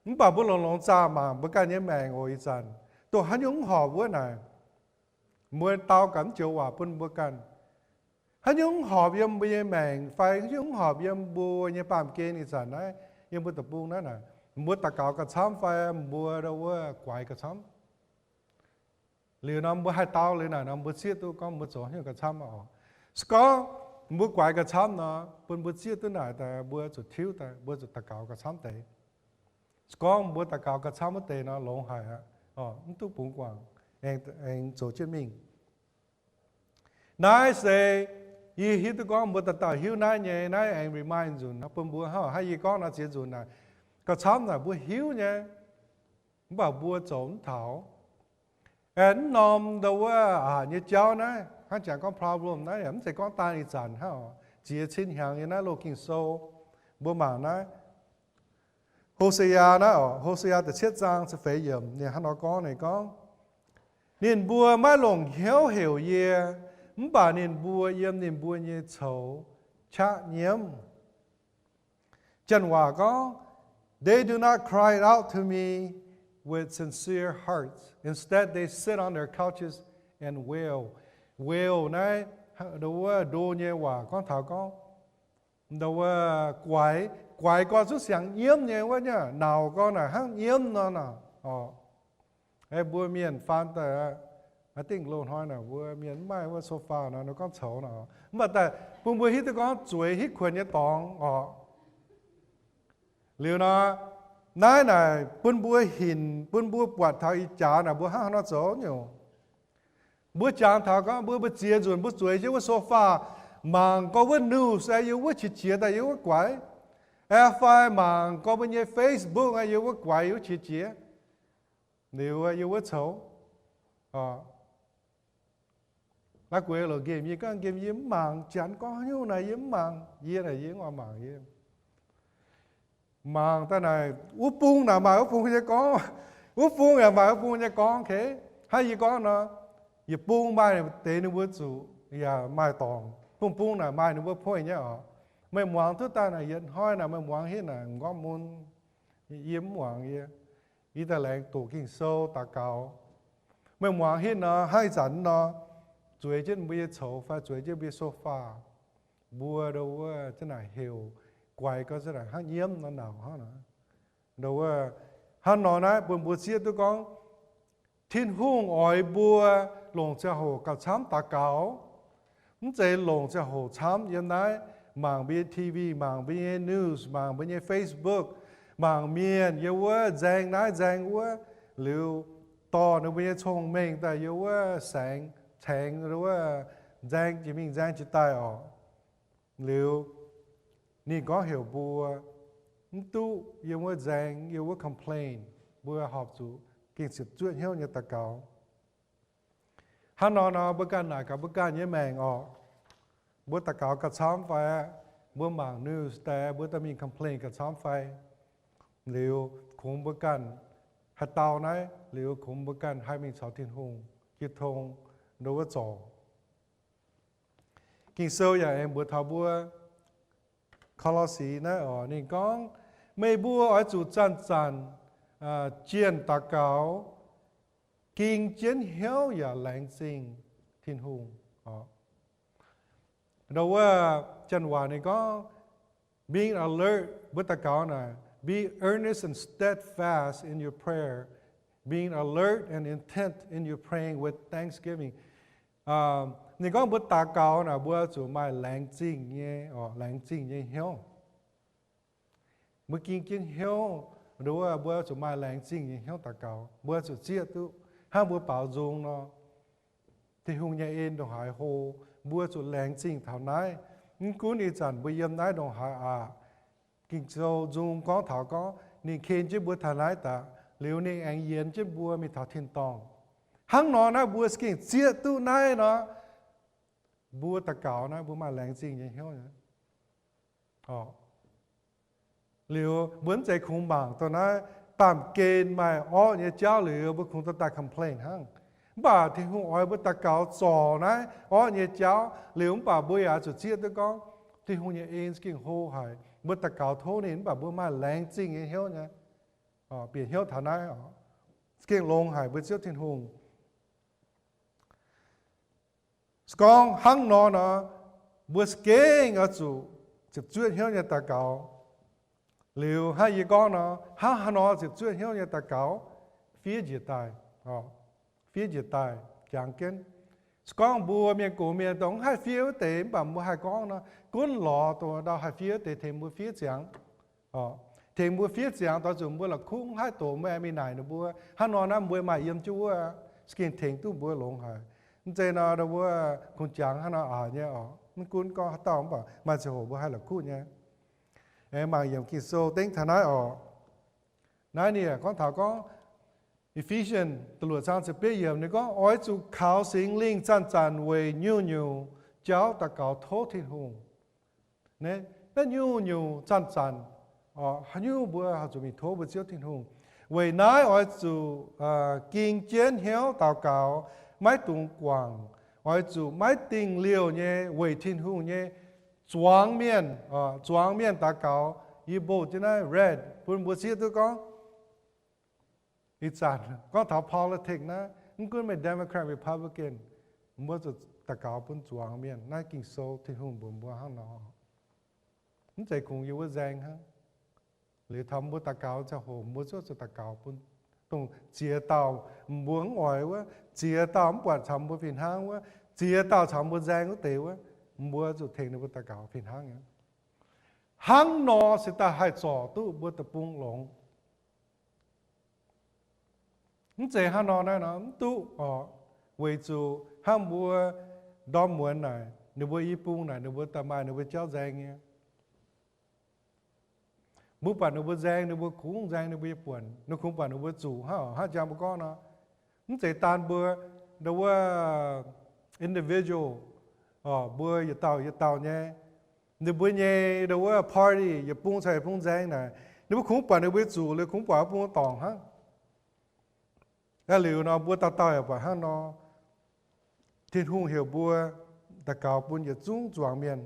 Mv baac mbuo longx-longx zaah mangc mbuo ganh nyei maengc oc, ih zanc dongh haaix nyungc mv horpc wuov naaic, mbuo dau gaax mv joux waac bun mbuo ganh. Haaix nyungc mv horpc yiem mbuo nyei maengc fai haaix nyungc mv horpc yiem mbuo nyei baamh gen ih zanc naaiv, yiem mbuo deic-bung naaiv naaic, mbuo daux gaux gauh camv fai mbuo wuov guaix gauh camv. Liuz nor mbuo haih dau liuz naaic nor mbuo zieqv duqv gorngv mbuo zoux haaix nyungc gauh camv oc. Se gorngv mbuo guaix gauh camv nor, bun mbuo zieqv duqv naaic daaih mbuo zuqc tiuv daaih, mbuo zuqc daux gaux gauh camv deix. Se gorngv mbuo daux gaux gauh camv wuov deix nor, longx haic aqv, mv duqv bungx guangc, aengx zoux jienv mingh. Naaiv se yie hiuv duqv gorngv mbuo dauh dauh hiuv naaiv nyei, naaiv aengx remind nzunc bun mbuo hnangv haaix yie gorngv naaiv ziex nzunc naaic, gauh camv naaic mbuo hiuv nyei, mv baac mbuo zoux mv taux. Aengx mv norm ndau wuov aqc nyei jauv naaiv, hnangv jangx gorngv problem naaiv yaac mv zeiz gorngv daan ih zanc hnangv oc. Ziex cin hnyangx nyei naaiv loz Ging-Sou, mbuo mangc naaiv Hosea naaiv oc, Hosea da'cietv zaang ziepc feix yiemc, ninh hnangv nor gorngv, ninh gorngv, ninh mbuo maiv longc hnyouv heuc yie, mv baac ninh mbuo yiem ninh mbuo nyei coux qaqv nyiemv. Janx waac gorngv, they do not cry out to me with sincere hearts. Instead, they sit on their couches and wail. Wail naaiv, ndau wuov ndo nyei waac gorngv taux gorngv, ndau wuov guaix, guaix gorx zuqc siangx nyiemv nyei wuov nyei, nauc gorx naaic hnangv nyiemv nor naaic oc. Mbuo mienh faan daaih, I think loz-hnoi naaic mbuo mienh mv maaih wuov sofa nor, nor gorngv coux nor. Mv baac daaih bun mbuo hiuv duqv gorngv zueiz hitv kuonx nyei dorngx oc. Liuz nor, naaiv naaic bun mbuo hinc, bun mbuo buatc taux ih jaax naaic mbuo hnangv haaix nor zoux nyungc. Mbuo jangx taux gorngv mbuo, mbuo ziex nzunc mbuo zueiz jienv wuov sofa, mangc gorx wuov news aeqv, yiem wuov qiex jiez daaih yiem wuov guaix, aeqv fai mangc gorx mbuo nyei Facebook aeqv, yiem wuov guaix yiem wuov qiex jiez, liuz yiem wuov coux. Naaiv gueix loc nqemh yie gorngv nqemh yie mv mangc, janx gorngv haaix nyungc naaic yie mv mangc, yie naaic yie mv oix mangc yie. Mangc daaih naaic wuov bung naaic maaih wuov bung nyei gorngv, wuov bung yaac maaih wuov bung nyei gorngv, okay. Hnangv yie gorngv nor, yietc bung maaih deix ninh mbuo zuqc yaac maaih dorngx, bung bung naaic maaih ninh mbuo point nyei oc. Meih muangx duqv daaih naaic yietc hnoi naaic meih muangx hitv naaic m'nqorngv mun, yie mv muangx yie. Yie daaih laengz doqc Ging-Sou daux gaux. Meih muangx hitv nor, hnangv ih zanc nor, zueiz jienv mbuo nyei coux fai zueiz jienv mbuo nyei sofa, mbuo ndo wuov za'naaic heuc guaix gau za'naaic hnangv nyiemv nor nauc hnangv nor. Ndo wuov, hnangv nor naaiv bun mbuo zieqv duqv gorngv Tin-Hungh oix mbuo longc ziangh hoc gauh camv daux gaux. Mv zeiz longc ziangh hoc camv yiem naaiv mangc mbuo nyei T V, mangc mbuo nyei news, mangc mbuo nyei Facebook, mangc mienh yiem wuov nzaeng naaiv nzaeng wuov, liuz dorh ninh mbuo nyei cong-mengh daaih yiem wuov saengx caengx wuov nzaeng jiex mingh nzaeng jiex daaih oc. Liuz ninh gorngv heuc mbuo mv duqv yiem wuov nzaeng, yiem wuov complain, mbuo horpc zuqc gengh ziepc zuoqv hnyouv nyei daux gaux. Hnangv nor nor mbuo ganh naaic gaax mbuo ganh nyei maengc oc. Mbuo daux gaux gauh camv fai? Mbuo mangc news daaih mbuo daaih mingh complain gauh camv fai? Liuz kungx mbuo ganh haih dau naaiv, liuz kungx mbuo ganh haih mingh caux Tin-Hungh jiu tong ndo wuov zorc. Ging-Sou yaac aengx mbuox taux mbuo, Ko^lo^si naaiv oc, ninh gorngv, meih mbuo oix zuqc zanc-zanc jienh daux gaux, ging jienv hnyouv yaac laengz zingh Tin-Hungh. Ndo wuov janx waac ninh gorngv, being alert, mbuo daux gaux naaic, be earnest and steadfast in your prayer, being alert and intent in your praying with thanksgiving. Ninh gorngv mbuo daux gaux naaic mbuo zuqc maaih laengz zingh nyei, laengz zingh nyei hnyouv. Mbuo ging jienv hnyouv, ndo wuov mbuo zuqc maaih laengz zingh nyei hnyouv daux gaux. Mbuo zuqc zieqv duqv hnangv mbuo baaux nzung nor, Tin-Hungh nyei en ndongc haaix hlo, mbuo zuqc laengz zingh taux naaiv. Mv gunv ih zanc mbuo yiem naaiv ndongc haaix aqc, Ging-Sou nzung gorngv taux gorngv ninh ken jienv mbuo taux naaiv daaih, liuz ninh aengx yienx jienv mbuo mingh taux tin-dorngh. Hnangv nor naaiv mbuo gengh zieqv duqv naaiv nor, mbuo daux gaux naaiv mbuo maaih laengz zingh nyei hnyouv. Liuz mbuo mv zeiz kungx mangc dongh naaiv baamh gen maaih orqv nyei jauv liuz mbuo kungx dorh daaih complain hnangv. Mv baac Tin-Hungh oix mbuo daux gaux zorc naaiv orqv nyei jauv liuz, mv baac mbuo yaac zuqc zieqv duqv gorngv Tin-Hungh nyei en za'gengh hlo haic. Mbuo daux gaux tov ninh, mv baac mbuo maaih laengz zingh nyei hnyouv nyei, bieqc hnyouv taux naaiv, za'gengh longx haic mbuo Ziouv Tin-Hungh. Se gorngv hnangv nor nor, mbuo za'gengh oix zuqc ziepc zuoqv hnyouv nyei daux gaux. Liuz hnangv yie gorngv nor, hnangv haaix nor ziepc zuoqv hnyouv nyei daux gaux? Fiev njiec daaih, fiev njiec daaih jangx jienv. Se gorngv mbuo mienh gox mienh dongh mv haih fiev wuov deix, mv baac mbuo haih gorngv nor, gunv lorz dongh ndau haih fiev wuov deix tengx mbuo fiev ziangx. Tengx mbuo fiev ziangx doix zuqc mbuo la'kuqv mv haih doqc mbuo aengx mingh naaic ninh mbuo. Hnangv nor naaiv mbuo maaih yiem jienv wuov, za'gengh tengx duqv mbuo longx haic. Mv zeiz nor, wuov kungx jangx hnangv nor aqc nyei oc. Mv gunv gorngv haaix dauh mv baac maaih ziangh hoc mbuo haih la'kuqv nyei. Aengx mangc yiem Ging-Sou dengv taux naaiv oc. Naaiv ninh gorngv taux gorngv, Ephesians da'luoqc zaang ziepc betv yiemc ninh gorngv, oix zuqc kaux Singx Lingh zanc-zanc weic nyungc-nyungc jauv daux gaux tov Tin-Hungh. Naaiv nyungc-nyungc zanc-zanc, haaix nyungc mbuo haih zuqc mingh tov mbuo Ziouv Tin-Hungh. Weic naaiv oix zuqc ging jienv hnyouv daux gaux, maiv dungx guangc. Oix zuqc maiv dingh liouh nyei weic Tin-Hungh nyei zuangx mienh, zuangx mienh daux gaux. Yie mboh jienv naaiv red bun mbuo zieqv duqv gorngv, ih zanc gorngv taux politics naaiv, mv gunv meih Democrat, Republican, mbuo zuqc daux gaux bun zuangx mienh. Naaiv Ging-Sou Tin-Hungh mbuox mbuo hnangv nor. Mv zeiz kungx yiem wuov nzaeng hnangv. Liuz taux mbuo daux gaux ziangh hoc mbuo zuqc daux gaux bun dongh ziex dauh mbuo mv oix wuov, ziex dauh mv buatc caux mbuo fih hnangv wuov, ziex dauh caux mbuo nzaeng wuov deix wuov, mbuo zuqc tengx ninh mbuo daux gaux fih hnangv nyei. Hnangv nor se daaih haih zorc duqv mbuo deic-bung longx. Mv zeiz hnangv nor naaiv nor mv duqv oc. Weic zuqc hnangv mbuo ndorm muonz naaic, Ninh mbuo i bung naaic ninh mbuo daaih maaih ninh mbuo jauv nzaeng nyei. Mbuo buatc ninh mbuo nzaeng, ninh mbuo kungx nzaeng ninh mbuo nyei buonc. Ninh kungx buatc ninh mbuo zuqc hnangv, hnangv jang mbuo gorngv nor, mv zeiz daan mbuo ndo wuov individual, mbuo yietc dauh yietc dauh nyei, ninh mbuo nyei ndo wuov party yietc bung caux yietc bung nzaeng naaic, ninh mbuo kungx buatc ninh mbuo nyei zuqc liuz kungx buatc wuov bung dorngc hnangv. Aa, liuz nor mbuo dauh dauh yaac buatc hnangv nor. Tin-Hungh heuc mbuo daux gaux bun yietc zungv zuangx mienh.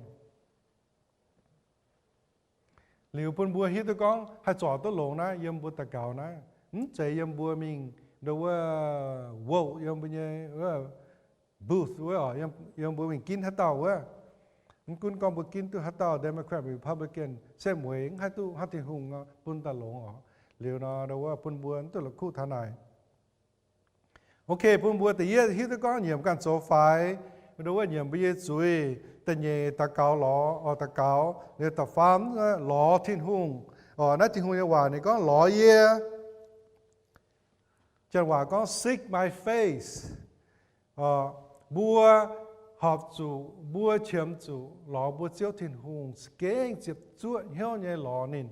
Liuz bun mbuo hiuv duqv gorngv haih zorc duqv longx naaiv yiem mbuo daux gaux naaiv, mv zeiz yiem mbuo mingh ndo wuov vote yiem mbuo nyei booth wuov, yiem mbuo mingh ginv haaix dauh wuov. Mv gunv gorngv mbuo ginv duqv haaix dauh Democrat, Republican, setv mueiz mv haih duqv hnangv Tin-Hungh bun daaih longx oc. Liuz nor ndo wuov bun mbuo mv duqv la'kuqv taux naaic. Ok, bun mbuo da'yietv hiuv duqv gorngv nyiemc ganh zoux faix, ndo wuov nyiemc mbuo nyei zuiz. Da'nyeic daux gaux lorz, oc, daux gaux. Liuz da'faam lorz Tin-Hungh. Oc, naaiv Tin-Hungh nyei waac ninh gorngv lorz yie. Janx-waac gorngv seek my face. Mbuo horpc zuqc, mbuo qiemx zuqc lorz mbuo Ziouv Tin-Hungh, za'gengh ziepc zuoqv hnyouv nyei lorz ninh.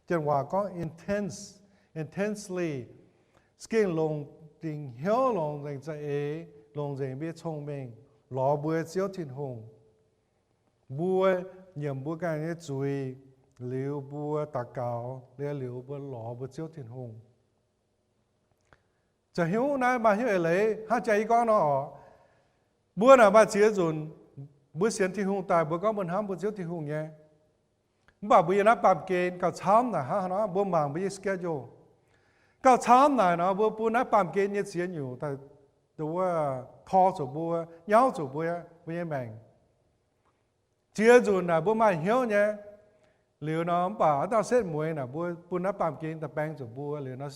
Janx-waac gorngv intense, intensely. Za'gengh longc dingc hnyouv, longc nzengc za'eix, longc nzengc mbuo nyei cong-mengh lorz mbuo Ziouv Tin-Hungh. Mbuo nyiemc mbuo ganh nyei zuiz, liuz mbuo daux gaux, liuz, liuz mbuo lorz mbuo Ziouv Tin-Hungh. Ziouc hnyouv naaiv maaih hnyouv eix leiz hnangv jaa yie gorngv nor oc. Mbuo naaic maaih ziex nzunc, mbuo sienx Tin-Hungh daaih mbuo gorngv mbuo hnamv mbuo Ziouv Tin-Hungh nyei. Mv baac mbuo yiem naaiv baamh gen gauh camv naaic hnangv nor mbuo mangc mbuo nyei schedule. Gauh camv naaic nor mbuo bun naaiv baamh gen nyei ziex nyungc daaih, wuov, tor zuqc mbuo, nyauv zuqc mbuo, mbuo nyei maengc. Ziex nzunc naaic mbuo maaih hnyouv nyei. Liuz nor mv baac aav dauh setv mueiz naaic mbuo bun naaiv baamh gen daaih baeng zuqc mbuo liuz nor,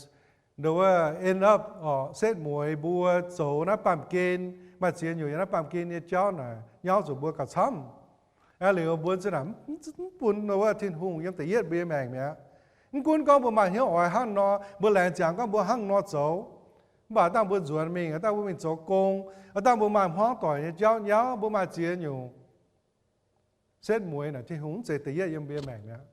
ndo wuov end up oc, setv mueiz mbuo zoux naaiv baamh gen, maaih ziex nyungc yiem naaiv baamh gen nyei jauv naaic nyauv zuqc mbuo gauh camv. Aa, liuz mbuo za'naaic mv bun ndo wuov Tin-Hungh yiem da'yietv mbuo nyei maengc mi'aqv. Mv gunv gorngv mbuo maaih hnyouv oix hnangv nor, mbuo laengz ziangx gorngv mbuo hnangv nor zoux, mv baac aav dangh mbuo nzuonx mingh, aav dangh mbuo mingh zoux gong, aav dangh mbuo maaih hmuangv doic nyei jauv nyauv, mbuo maaih ziex nyungc, setv mueiz naaic Tin-Hungh mv zeiz da'yietv yiem mbuo nyei maengc mi'aqv.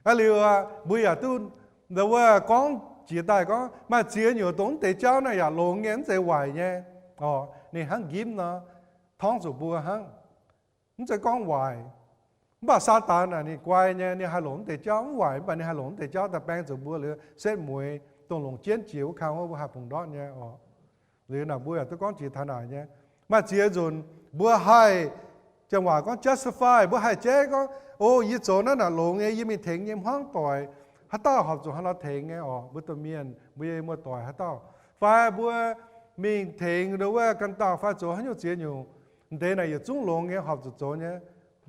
Aa, liuz mbuo yaac duqv ndo wuov gorngv jiex daaih gorngv maaih ziex nyungc dongh mv deix jauv naaiv yaac longx nyei, mv zeiz waaic nyei. Oc, ninh hnangv nqimv nor, torngv zuqc mbuo hnangv. Mv zeiz gorngv waaic. Mv baac Saadaan naaic ninh guai nyei, ninh haih longc mv deix jauv mv waaic, mv baac ninh haih longc mv deix jauv daaih baeng zuqc mbuo liuz setv mueiz dongh longc jienv jiex wuov kang wuov mbuo haih bungx ndortv nyei oc. Liuz naaic mbuo yaac duqv gorngv jiex taux naaic nyei. Maaih ziex nzunc mbuo haih, janx-waac gorngv justify, mbuo haih jaiv gorngv, o, yie zoux naaiv naaic longx nyei, yie mingh tengx nyei hmuangv doic, haaix dauh horpc zuqc haaix nor tengx nyei oc, mbuo domh mienh, mbuo nyei muoz-doic haaix dauh. Fai mbuo mingh tengx ndo wuov ganh dauh fai zoux haaix nyungc ziex nyungc, deix naaic yietc zungv longx nyei, horpc zuqc zoux nyei.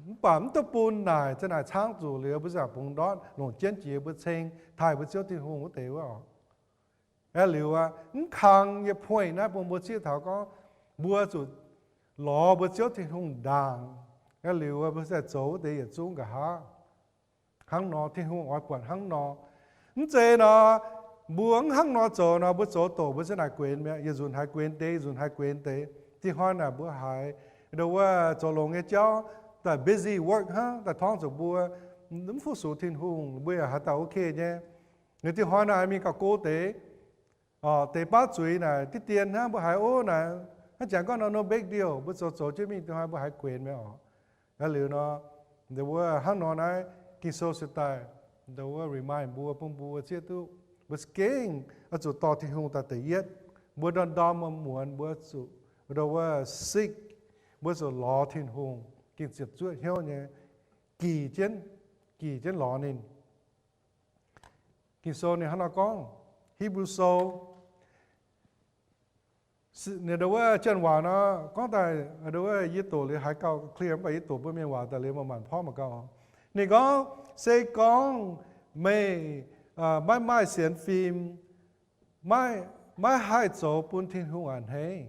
Mv baac mv duqv bun naaic za'naaic caangv zuqc liuz mbuo za'naaic bungx ndortv longc jienv jiex mbuo ceng taaih mbuo Ziouv Tin-Hungh wuov deix wuov oc. Aa, liuz aqv, mv kang nyei point naaiv bun mbuo zieqv taux gorngv mbuo zuqc lorz mbuo Ziouv Tin-Hungh ndaangc. Aa, liuz mbuo za'naaic zoux wuov deix yietc zungv nqa'haav. Hnangv nor, Tin-Hungh oix buatc hnangv nor. Mv zeiz nor, mbuo mv hnangv nor zoux nor, mbuo zoux doqc mbuo za'naaic guenx mi'aqv, yietc nzunc haiz guenx deix, yietc nzunc haiz guenx deix. Dinh hnoi naaic mbuo haiz ndo wuov zoux longx nyei jauv daaih busy work hnangv, daaih torngv zuqc mbuo mv fu-sux Tin-Hungh, mbuo yaac haaix dauh ok nyei. Ninh dinh hnoi naaic mingh gauh go deix, deix baav zuiz naaic diqv dien hnangv, mbuo haiz, o, naaic hnangv jangx gorngv nor no big deal, mbuo zoux zoux jienv mingh dinh hnoi mbuo haiz guenx mi'aqv oc. Aa, liuz nor, ndo wuov hnangv nor naaiv Ging-Sou se daaih ndo wuov remind mbuo, bun mbuo zieqv duqv mbuo za'gengh oix zuqc dorh Tin-Hungh daaih da'yietv. Mbuo ndorm-ndorm muonz mbuo zuqc ndo wuov seek, mbuo zuqc lorz Tin-Hungh, gengh ziepc zuoqv hnyouv nyei, gic jienv, gic jienv lorz ninh. Ging-Sou ninh hnangv nor gorngv, Hipv^lu Sou, ninh ndo wuov janx-waac nor gorngv daaih, ndo wuov yie doqc liuz haiz gauh clear, mv baac yie doqc mbuo mienh waac daaih liuz maaih maanc porv mangc gaax. Ninh gorngv, se gorngv meih maiv maaih sienx fim, maiv haih zoux bun Tin-Hungh a'hneiv.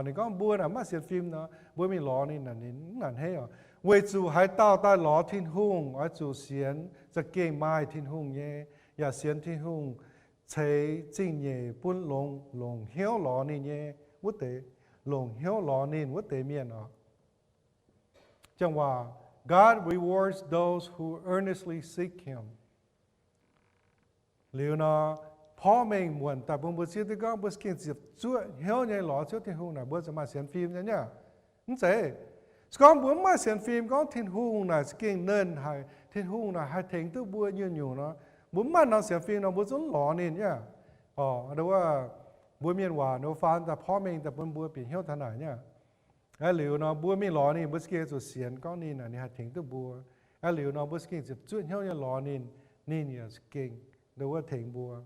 Ninh gorngv mbuo naaic maiv sienx fim nor, mbuo mingh lorz ninh, ninh mv a'hneiv oc. Weic zuqc haaix dauh daaih lorz Tin-Hungh oix zuqc sienx za'gengh maaih Tin-Hungh nyei, yaac sienx Tin-Hungh ceix zingh nyeic bun longc, longc hnyouv lorz ninh nyei wuov deix, longc hnyouv lorz ninh wuov deix mienh oc. Janx waac, God rewards those who earnestly seek Him. Liuz nor, porv mengh muonc daaih bun mbuo zieqv duqv gorngv mbuo za'gengh ziepc zuoqv hnyouv nyei lorz Ziouv Tin-Hungh naaic, mbuo ziouc maaih sienx fim nyei niaa. Mv zeiz, se gorngv mbuo mv maaih sienx fim gorngv Tin-Hungh naaic za'gengh nernh haic, Tin-Hungh naaic haih tengx duqv mbuo nyungc-nyungc nor, mbuo mv maaih norm sienx fim nor, mbuo zungv lorz ninh niaa. Orqc, mbuo mienh waac nor faan daaih porv mengh daaih bun mbuo bieqc hnyouv taux naaic niaa. Aqv, liuz nor mbuo mingh lorz ninh, mbuo za'gengh zuqc sienx gorngv ninh naaic ninh haih tengx duqv mbuo. Aqv, liuz nor mbuo za'gengh ziepc zuoqv hnyouv nyei lorz ninh, ninh yaac za'gengh ndo wuov tengx mbuo.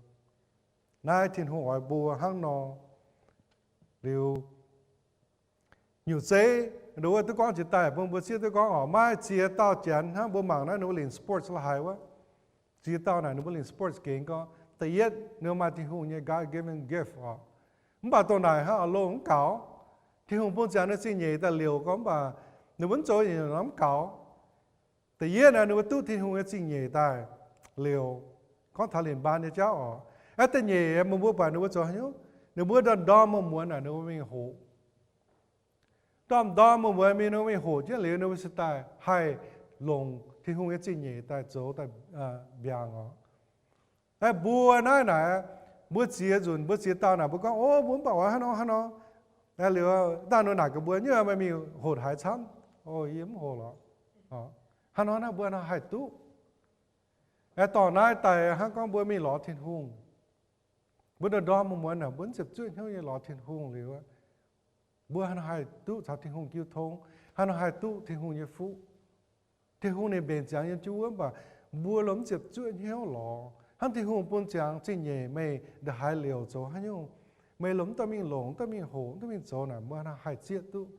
Naaiv Tin-Hungh oix mbuo hnangv nor. Liuz nyungc zeiv ndo wuov duqv gorngv jiex daaih bun mbuo zieqv duqv gorngv orqc, maaih ziex dauh janx hnangv mbuo mangc naaiv ninh mbuo lingc sports la'haaix wuov. Ziex dauh naaic ninh mbuo lingc sports gengx gorngv, da'yietv ninh mbuo maaih Tin-Hungh nyei God-given gift orqc. Mv baac dongh naaic hnangv a'longh mv gaux. Tin-Hungh bun ziangx ninh zingh nyeic daaih liouc gorngv, mv baac ninh mbuo mv zoux nyei nor mv gaux. Da'yietv naaic ninh mbuo duqv Tin-Hungh nyei zingh nyeic daaih liouc, gorngv taux lingc mbaan nyei jauv orqc. Aqv, da'nyeic meih mbuo buatc ninh mbuo zoux haaix nyungc? Ninh mbuo ndorm-ndorm muonz-muonz naaic ninh mbuo mingh hoqc. Ndorm-ndorm muonz-muonz mingh ninh mbuo mingh hoqc jienv liuz ninh mbuo se daaih haih longc Tin-Hungh nyei zingh nyeic daaih zoux daaih mbiaangc orqc. Aqv, mbuo naaiv naaic, mbuo ziex nzunc, mbuo ziex dauh naaic mbuo gorngv, o, mbuo mv baac oix hnangv nor hnangv nor. Aqv, liuz dangh ninh naaic gaax mbuo, nyei meih mingh hoqc haaix camv? O, yie mv hoqc lorqc. Hnangv nor naaiv mbuo nor haih duqv. Aqv, dorh naaiv daaih hnangv gorngv mbuo mingh lorz Tin-Hungh. Mbuo ndorm-ndorm muonz-muonz naaic mbuo mv ziepc zuoqv hnyouv nyei lorz Tin-Hungh liuz, mbuo hnangv nor haih duqv caux Tin-Hungh jiu tong, hnangv nor haih duqv Tin-Hungh nyei fuqv. Tin-Hungh ninh mbenc ziangx yiem jienv wuov, mv baac mbuo lomh mv ziepc zuoqv hnyouv lorz. Hnangv Tin-Hungh bun ziangx zingh nyeic meih ndongc haaix liouc zoux haaix nyungc, meih lomh mv dorh mingh longc, mv dorh mingh hoqc, mv dorh mingh zoux naaic, mbuo hnangv nor haih zieqv duqv,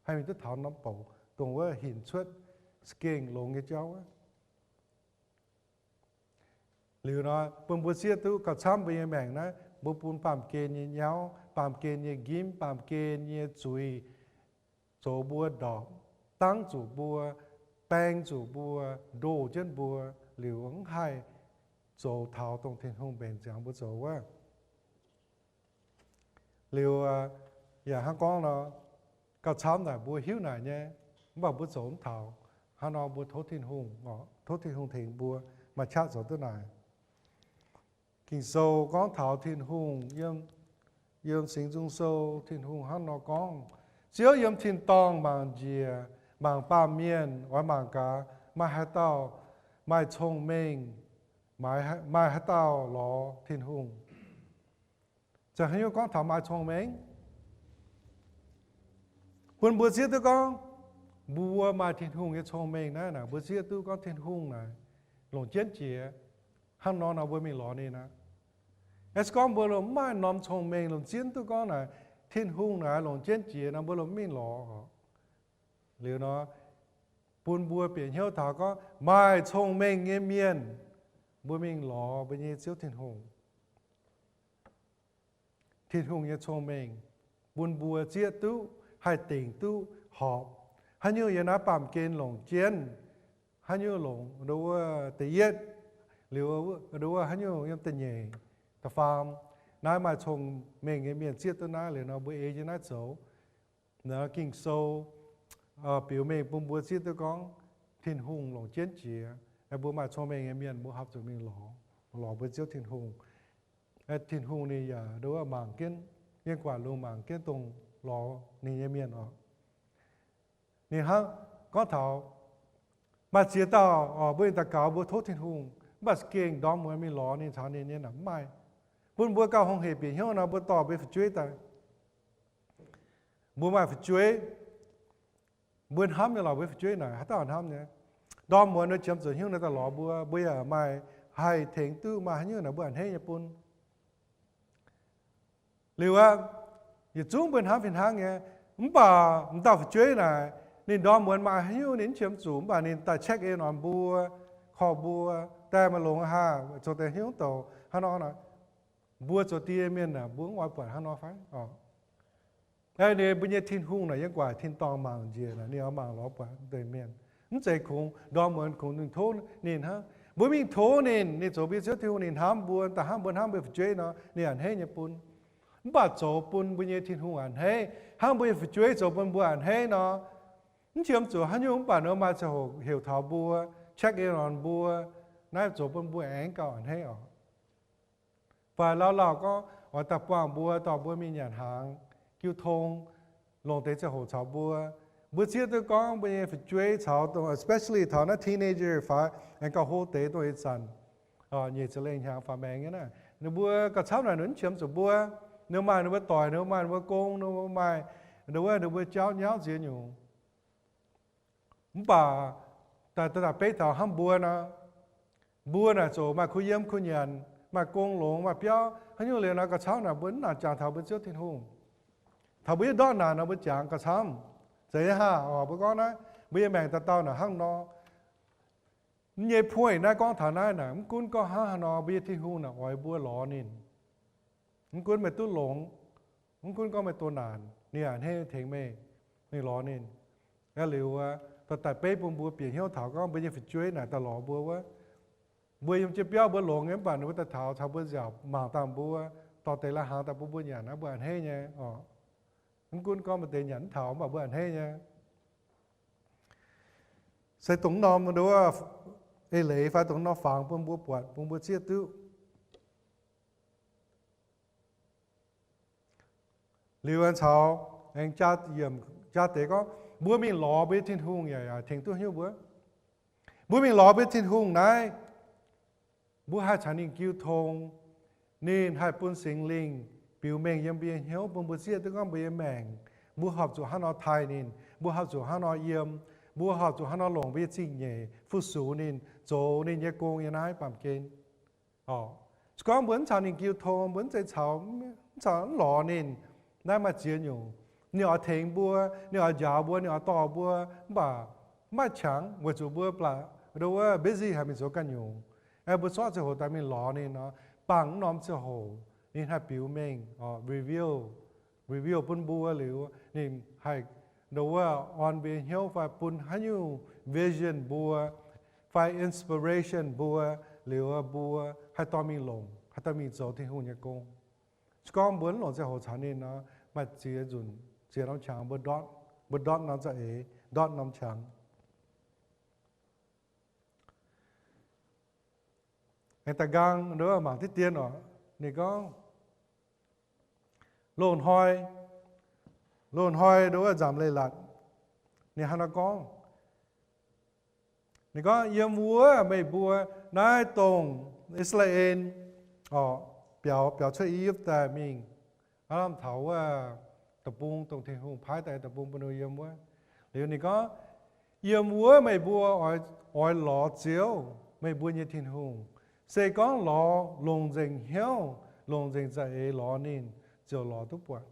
haih mingh duqv taux norm bouc dongh wuov hinc cuotv za'gengh longx nyei jauv wuov. Liuz nor bun mbuo zieqv duqv gauh camv mbuo nyei maengc naaiv, mbuo bun baamh gen nyei nyauv, baamh gen nyei nqimv, baamh gen nyei zuiz zoux mbuo ndorpc, dangv zuqc mbuo, baeng zuqc mbuo, ndoh jienv mbuo, liuz mv haih zoux taux dongh Tin-Hungh mbenc ziangx mbuo zoux wuov. Liuz yaac hnangv gorngv nor, gauh camv naaic mbuo hiuv naaic nyei, mv baac mbuo zoux mv taux. Hnangv nor mbuo tov Tin-Hungh, tov Tin-Hungh tengx mbuo maaih qaqv zoux duqv naaic. Ging-Sou gorngv taux Tin-Hungh, yiem Singx Nzung Sou Tin-Hungh hnangv nor gorngv, Ziouv yiem tin-dorngh mangc njiec, mangc baamh mienh, oix mangc gaax maaih haaix dauh maaih cong-mengh, maaih haaix dauh lorz Tin-Hungh. Ziouc haaix nyungc gorngv taux maaih cong-mengh? Bun mbuo zieqv duqv gorngv mbuo maaih Tin-Hungh nyei cong-mengh naaiv naaic, mbuo zieqv duqv gorngv Tin-Hungh naaic longc jienv jiex. Hnangv nor nor mbuo mingh lorz ninh aqv. Se gorngv mbuo lomh mv maaih norm cong-mengh, lomh zieqv duqv gorngv naaic Tin-Hungh naaic longc jienv jiex nor, mbuo lomh mv mingh lorz. Liuz nor, bun mbuo bieqc hnyouv taux gorngv maaih cong-mengh nyei mienh, mbuo mingh lorz mbuo nyei Ziouv Tin-Hungh. Tin-Hungh nyei cong-mengh bun mbuo zieqv duqv, haih dingc duqv horpc haaix nyungc yiem naaiv baamh gen longc jienv, haaix nyungc longc ndo wuov da'yietv, liuz ndo wuov haaix nyungc yiem da'nyeic, da'faam. Naaiv maaih cong-mengh nyei mienh zieqv duqv naaiv liuz nor, mbuo ei jienv naaiv zoux. Naaiv Ging-Sou biux mengh bun mbuo zieqv duqv gorngv Tin-Hungh longc jienv jiex. Mbuo maaih cong-mengh nyei mienh mbuo horpc zuqc mingh lorz, lorz mbuo Ziouv Tin-Hungh. Tin-Hungh ninh yaac ndo wuov mangc jienv, yiem guangc lungh mangc jienv dongh lorz ninh nyei mienh oc. Ninh hnangv gorngv taux maaih ziex dauh oc, mbuo daux gaux mbuo tov Tin-Hungh, mv baac za'gengh ndorm muonz mingh lorz ninh caux ninh nyei naaic mv maaih. Bun mbuo gauh hungh hec bieqc hnyouv nor, mbuo dorh mbuo fu'jueiv daaih. Mbuo maaih fu'jueiv, mbuo hnamv nyei lorz mbuo fu'jueiv naaic, haaix dauh hnamv nyei? Ndorm muonz nor qiemx zuqc hnyouv nor daaih lorz mbuo, mbuo yaac maaih haih tengx duqv maaih haaix nyungc naaic mbuo a'hneiv nyei bun. Liuz aqv, yietc zungv mbuo hnamv fih hnangv nyei. Mv baac m'dauh fu'jueiv naaic, ninh ndorm muonz maaih haaix nyungc ninh mv qiemx zuqc, mv baac ninh daaih check in on mbuo, call mbuo, daaih maaih longx haah, zoux deix hnyouv douc hnangv nor naaic. Mbuo zoux die mienh aah, mbuo mv oix buatc hnangv nor fai? Ninh mbuo nyei Tin-Hungh naaic yiem gu'nguaaic tin-dorngh mangc njiec naaic, ninh oix mangc lorz buatc deix mienh. Mv zeiz kungx ndorm muonz kungx mingh tov ninh hnangv. Mbuo mingh tov ninh, ninh zoux mbuo Ziouv Tin-Hungh, ninh hnamv mbuo, da'hnangv mbuo hnamv mbuo fu'jueiv nor, ninh a'hneiv nyei bun. Mv baac zoux bun mbuo nyei Tin-Hungh a'hneiv, hnangv mbuo nyei fu'jueiv zoux bun mbuo a'hneiv nor, Mv qiemx zuqc haaix nyungc mv baac ninh maaih ziangh hoc heuc taux mbuo, check in on mbuo, naaiv zoux bun mbuo aengx gauh a'hneiv oc. Fai lauh lauh gorngv oix daaih buangh mbuo, dorh mbuo mingh nyanc hnaangx, jiu tong, longc deix ziangh hoc caux mbuo. Mbuo zieqv duqv gorngv mbuo nyei fu'jueiv caux dongh, especially taux naaiv teenager fai aengx gauh hlo deix dongh ih zanc nyeic ziepc lengh hnyangx faaux maengx nyei naaiv, ninh mbuo gauh camv naaic ninh mv qiemx zuqc mbuo. Ninh maaih ninh mbuo doic, ninh maaih ninh mbuo gong, ninh mbuo maaih, ninh mbuo, ninh mbuo jauv nyauv nziex nyungc. Mv baac daaih, daaih beiv taux hnangv mbuo nor, mbuo naaic ziouc maaih kuv yiem kuv nyanc, maaih gong longx, maaih biauv, haaix nyungc liuz nor gauh camv naaic mbuo mv nangc jangx taux mbuo Ziouv Tin-Hungh. Taux mbuo yietv ndortv naanc nor mbuo jangx gauh camv. Zeiz nyei haah? Oc, mbuo gorngv naaiv mbuo nyei maengc dauh dauh naaic hnangv nor. Mv nyei point naaiv gorngv taux naaiv naaic, mv gunv gorngv hnangv haaix nor, mbuo nyei Tin-Hungh naaic oix mbuo lorz ninh. Mv gunv meih duqv longx, mv gunv gorngv meih doh naanc, ninh yaac a'hneiv tengx meih, ninh lorz ninh. Aa liuz, daaih daaih beiv bun mbuo bieqc hnyouv taux gorngv mbuo nyei fu'jueiv naaic daaih lorz mbuo wuov, mbuo yiem jienv biauv mbuo longx nyei mv baac ninh mbuo daaih taux, caux mbuo nziaauc mangc daaih mbuo, dorh deix lai-hnaangx daaih bun mbuo nyanc naaiv, mbuo a'hneiv nyei oc. Mv gunv gorngv maaih deix nyanc mv taux mv baac mbuo a'hneiv nyei. Se dongh norm nduov eix leiz fai dongh norm fangx bun mbuo buatc, bun mbuo zieqv duqv. Liuz aengx caux, aengx jaa, yiemc jaa deix gorngv, mbuo mingh lorz mbuo nyei Tin-Hungh yaac, yaac tengx duqv hnyouv mbuo. Mbuo mingh lorz mbuo nyei Tin-Hungh naaiv, mbuo haih caux ninh jiu tong, ninh haih bun Singx Lingh biux mengh yiem mbuo nyei hnyouv bun mbuo zieqv duqv gorngv mbuo nyei maengc, mbuo horpc zuqc hnangv nor taaih ninh, mbuo horpc zuqc hnangv nor yiem, mbuo horpc zuqc hnangv nor longc mbuo nyei zingh nyeic fu-sux ninh, zoux ninh nyei gong yiem naaiv baamh gen. Se gorngv mbuo mv caux ninh jiu tong, mbuo mv zeiz caux, mv caux mv lorz ninh, naaiv maaih ziex nyungc. Ninh oix tengx mbuo, ninh oix njaaux mbuo, ninh oix dorh mbuo, mv baac mv maaih qangx weic zuqc mbuo blatc nduov busy haic mingh zoux ganh nyungc. Aengx mbuo zorqv ziangh hoc daaih mingh lorz ninh nor, bangc mv norm ziangh hoc ninh haih biux mengh, reveal, reveal bun mbuo liuz, ninh haih nduov orn mbuo nyei hnyouv fai bun haaix nyungc vision mbuo, fai inspiration mbuo, liuz mbuo haih dorh mingh longc, haih dorh mingh zoux Tin-Hungh nyei gong. Se gorngv mbuo mv longc ziangh hoc caux ninh nor, maaih ziex nzunc, ziex norm qangx mbuo ndortv, mbuo ndortv norm za'eix, ndortv norm qangx. Aengx da'nqaang nduov mangc diqv dien oc. Ninh gorngv, loz-hnoi, loz-hnoi nduov nzamc leiz-latc, ninh hnangv nor gorngv, ninh gorngv, yiem wuov meih mbuo naaiv dongh I^saa^laa^en, orqc, biaux, biaux cuotv I^yipv daaih mingh, aav lamh taux wuov deic-bung, dongh Tin-Hungh paaiv daaih deic-bung bun ninh yiem wuov. Liuz ninh gorngv, yiem wuov meih mbuo oix, oix lorz Ziouv, meih mbuo nyei Tin-Hungh. Se gorngv lorz longc nzengc hnyouv, longc nzengc za'eix lorz ninh, ziouc lorz duqv buatc.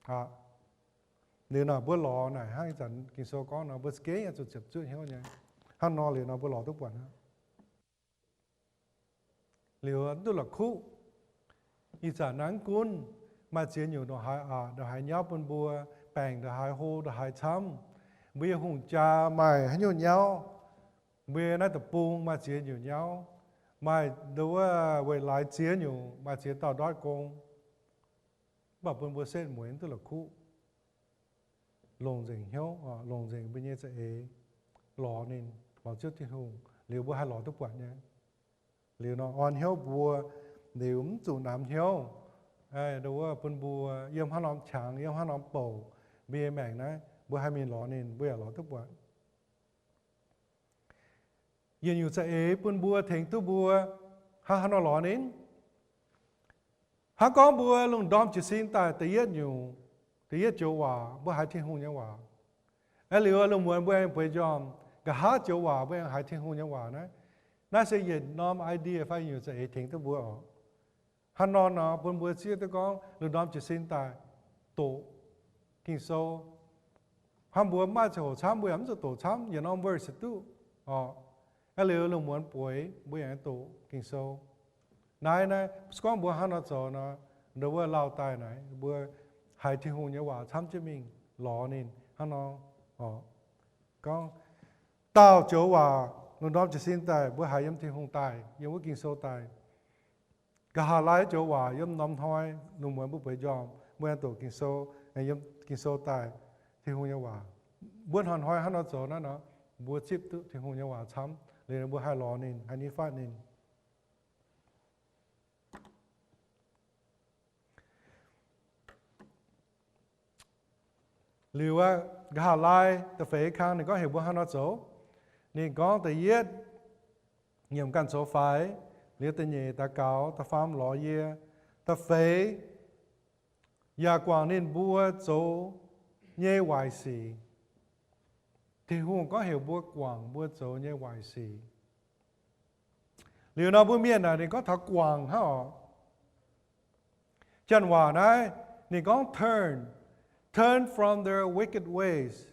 Aqv, liuz nor mbuo lorz naaic hnangv ih zanc Ging-Sou gorngv nor, mbuo za'gengh oix zuqc ziepc zuoqv hnyouv nyei. Hnangv nor liuz nor mbuo lorz duqv buatc aqv. Liuz mv duqv la'kuqv. Ih zanc naaiv mv gunv maaih ziex nyungc ndongc haaix aqc, ndongc haaix nyauv bun mbuo, baengc ndongc haaix hlo, ndongc haaix camv, mbuo nyei hungh jaa maaih haaix nyungc nyauv, mbuo naaiv deic-bung maaih ziex nyungc nyauv, maaih nduov wuov weic laaix ziex nyungc, maaih ziex dauh ndortv gong. Mv baac bun mbuo setv mueiz mv duqv la'kuqv. Longc nzengc hnyouv, longc nzengc mbuo nyei za'eix, lorz ninh, lorz Ziouv Tin-Hungh, liuz mbuo haih lorz duqv buatc nyei. Liuz nor orn hnyouv mbuo, liuz mv zuqc namx hnyouv, nduov wuov bun mbuo yiem hnangv norm qangx, yiem hnangv norm bouc, mbuo nyei maengc naaiv mbuo haih mingh lorz ninh, mbuo yaac lorz duqv buatc. Yietc nyungc za'eix bun mbuo tengx duqv mbuo hnangv haaix nor lorz ninh. Hnangv gorngv mbuo lungh ndorm jiez sin daaih da'yietv nyungc, da'yietv joux waac mbuo haiz Tin-Hungh nyei waac. Aeqv, liuz lungh muonz mbuo aengx bueix njormh, nqa'haav joux waac mbuo aengx haiz Tin-Hungh nyei waac naaiv. Naaiv se yietc norm idea fai nyungc za'eix tengx duqv mbuo oc. Hnangv nor nor bun mbuo zieqv duqv gorngv lungh ndorm jiez sin daaih doqc Ging-Sou. Hnangv mbuo mv maaih ziangh hoc camv, mbuo yaac mv zuqc doqc camv, yietc norm verse duqv oc. Aeqv, liuz lungh muonz bueix mbuo yaac doqc Ging-Sou. Naaiv naaiv se gorngv mbuo hnangv nor zoux nor, nduov wuov lauh daaih naaiv mbuo haiz Tin-Hungh nyei waac camv jienv mingh lorz ninh hnangv nor oc. Gorngv daauh joux waac lungh ndorm jiez sin daaih mbuo haiz yiem Tin-Hungh daaih, yiem wuov Ging-Sou daaih. Nqa'haav laai joux waac yiem norm hnoi lungh muonz mbuo bueix njormh mbuo aengx doqc Ging-Sou, yiem Ging-Sou daaih, Tin-Hungh nyei waac. Mbuo hnoi-hnoi hnangv nor zoux naaiv nor, mbuo zipv duqv Tin-Hungh nyei waac camv, liuz mbuo haih lorz ninh, haih nitv fatv ninh. Liuz aqv, nqa'haav laai da'feix kang ninh gorngv heuc mbuo hnangv nor zoux. Ninh gorngv da'yietv, nyiemc ganh zoux faix, liuz da'nyeic daux gaux, da'faam lorz yie, da'feix yaac guangc ninh mbuo zoux nyei waaic sic. Tin-Hungh gorngv heuc mbuo guangc mbuo zoux nyei waaic sic. Liuz nor mbuo mienh naaic ninh gorngv taux guangc hnangv oc. Janx waac naaiv ninh gorngv turn, turn from their wicked ways.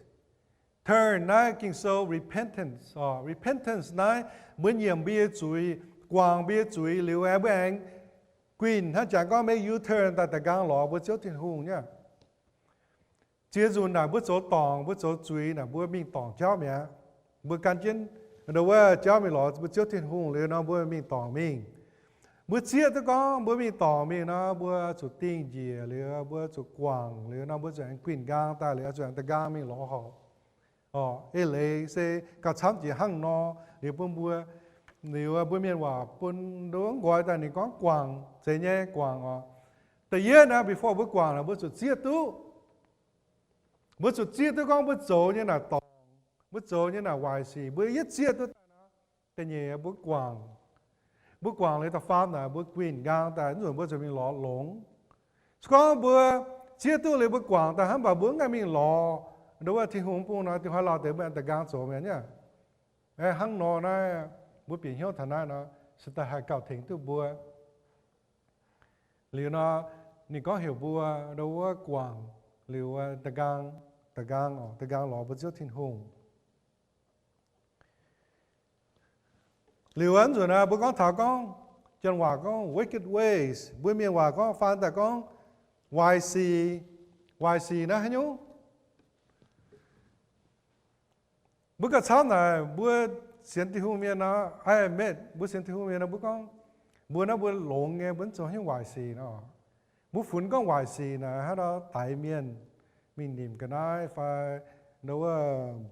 Turn naaiv Ging-Sou repentance oc. Repentance naaiv mbuo nyiemc mbuo nyei zuiz, guangc mbuo nyei zuiz liuz aengx mbuo aengx guinh hnangv jangx gorngv make U-turn daaih da'nqaang lorz mbuo Ziouv Tin-Hungh nyei. Ziex nzunc naaic mbuo zoux dorngc, mbuo zoux zuiz naaic mbuo mingh dorngc jauv mi'aqv. Mbuo gan jienv ndo wuov jauv mingh lorz mbuo Ziouv Tin-Hungh liuz nor mbuo mingh dorngc mingh. Mbuo zieqv duqv gorngv mbuo mingh dorngc mingh nor mbuo zuqc dingh njiec liuz mbuo zuqc guangc liuz nor mbuo zuqc aengx guinh nqaang daaih liuz zuqc aengx da'nqaang mingh lorz horpc. Oc, eix leiz se gauh camv jiex hnangv nor liuz bun mbuo, liuz mbuo mienh waac bun ndo wuov nqoi daaih ninh gorngv guangc, zeiz nyei guangc oc. Da'yietv naaiv before mbuo guangc naaic mbuo zuqc zieqv duqv. Mbuo zuqc zieqv duqv gorngv mbuo zoux nyei naaic dorngc, mbuo zoux nyei naaic waaic sic, mbuo yietv zieqv duqv daaih nor, da'nyeic mbuo guangc. Mbuo guangc liuz da'faam naaic mbuo guinh nqaang daaih, mv nzunc mbuo zuqc mingh lorz longx. Se gorngv mbuo zieqv duqv liuz mbuo guangc daaih hnangv, mv baac mbuo mv ngaih mingh lorz ndo wuov Tin-Hungh bung nor, dingc hnoi lauh deix mbuo aengx da'nqaang zoux mi'aqv. Hnangv nor naaiv mbuo bieqc hnyouv taux naaiv nor, se daaih haih gauh tengx duqv mbuo. Liuz nor, ninh gorngv heuc mbuo ndo wuov guangc liuz da'nqaang, da'nqaang oc, da'nqaang lorz mbuo Ziouv Tin-Hungh. Liuz mv nzunc naaiv mbuo gorngv taux gorngv, janx waac gorngv wicked ways, mbuo mienh waac gorngv faan daaih gorngv waaic sic. Waaic sic naaiv haaix nyungc? Mbuo gauh camv naaic mbuo sienx Tin-Hungh mienh nor, I admit mbuo sienx Tin-Hungh mienh nor mbuo gorngv, mbuo naaiv mbuo longx nyei, mbuo mv zoux haaix nyungc waaic sic nor. Mbuo funx gorngv waaic sic naaic hnangv nor daix mienh, mingh nimc ga'naaiv fai ndo wuov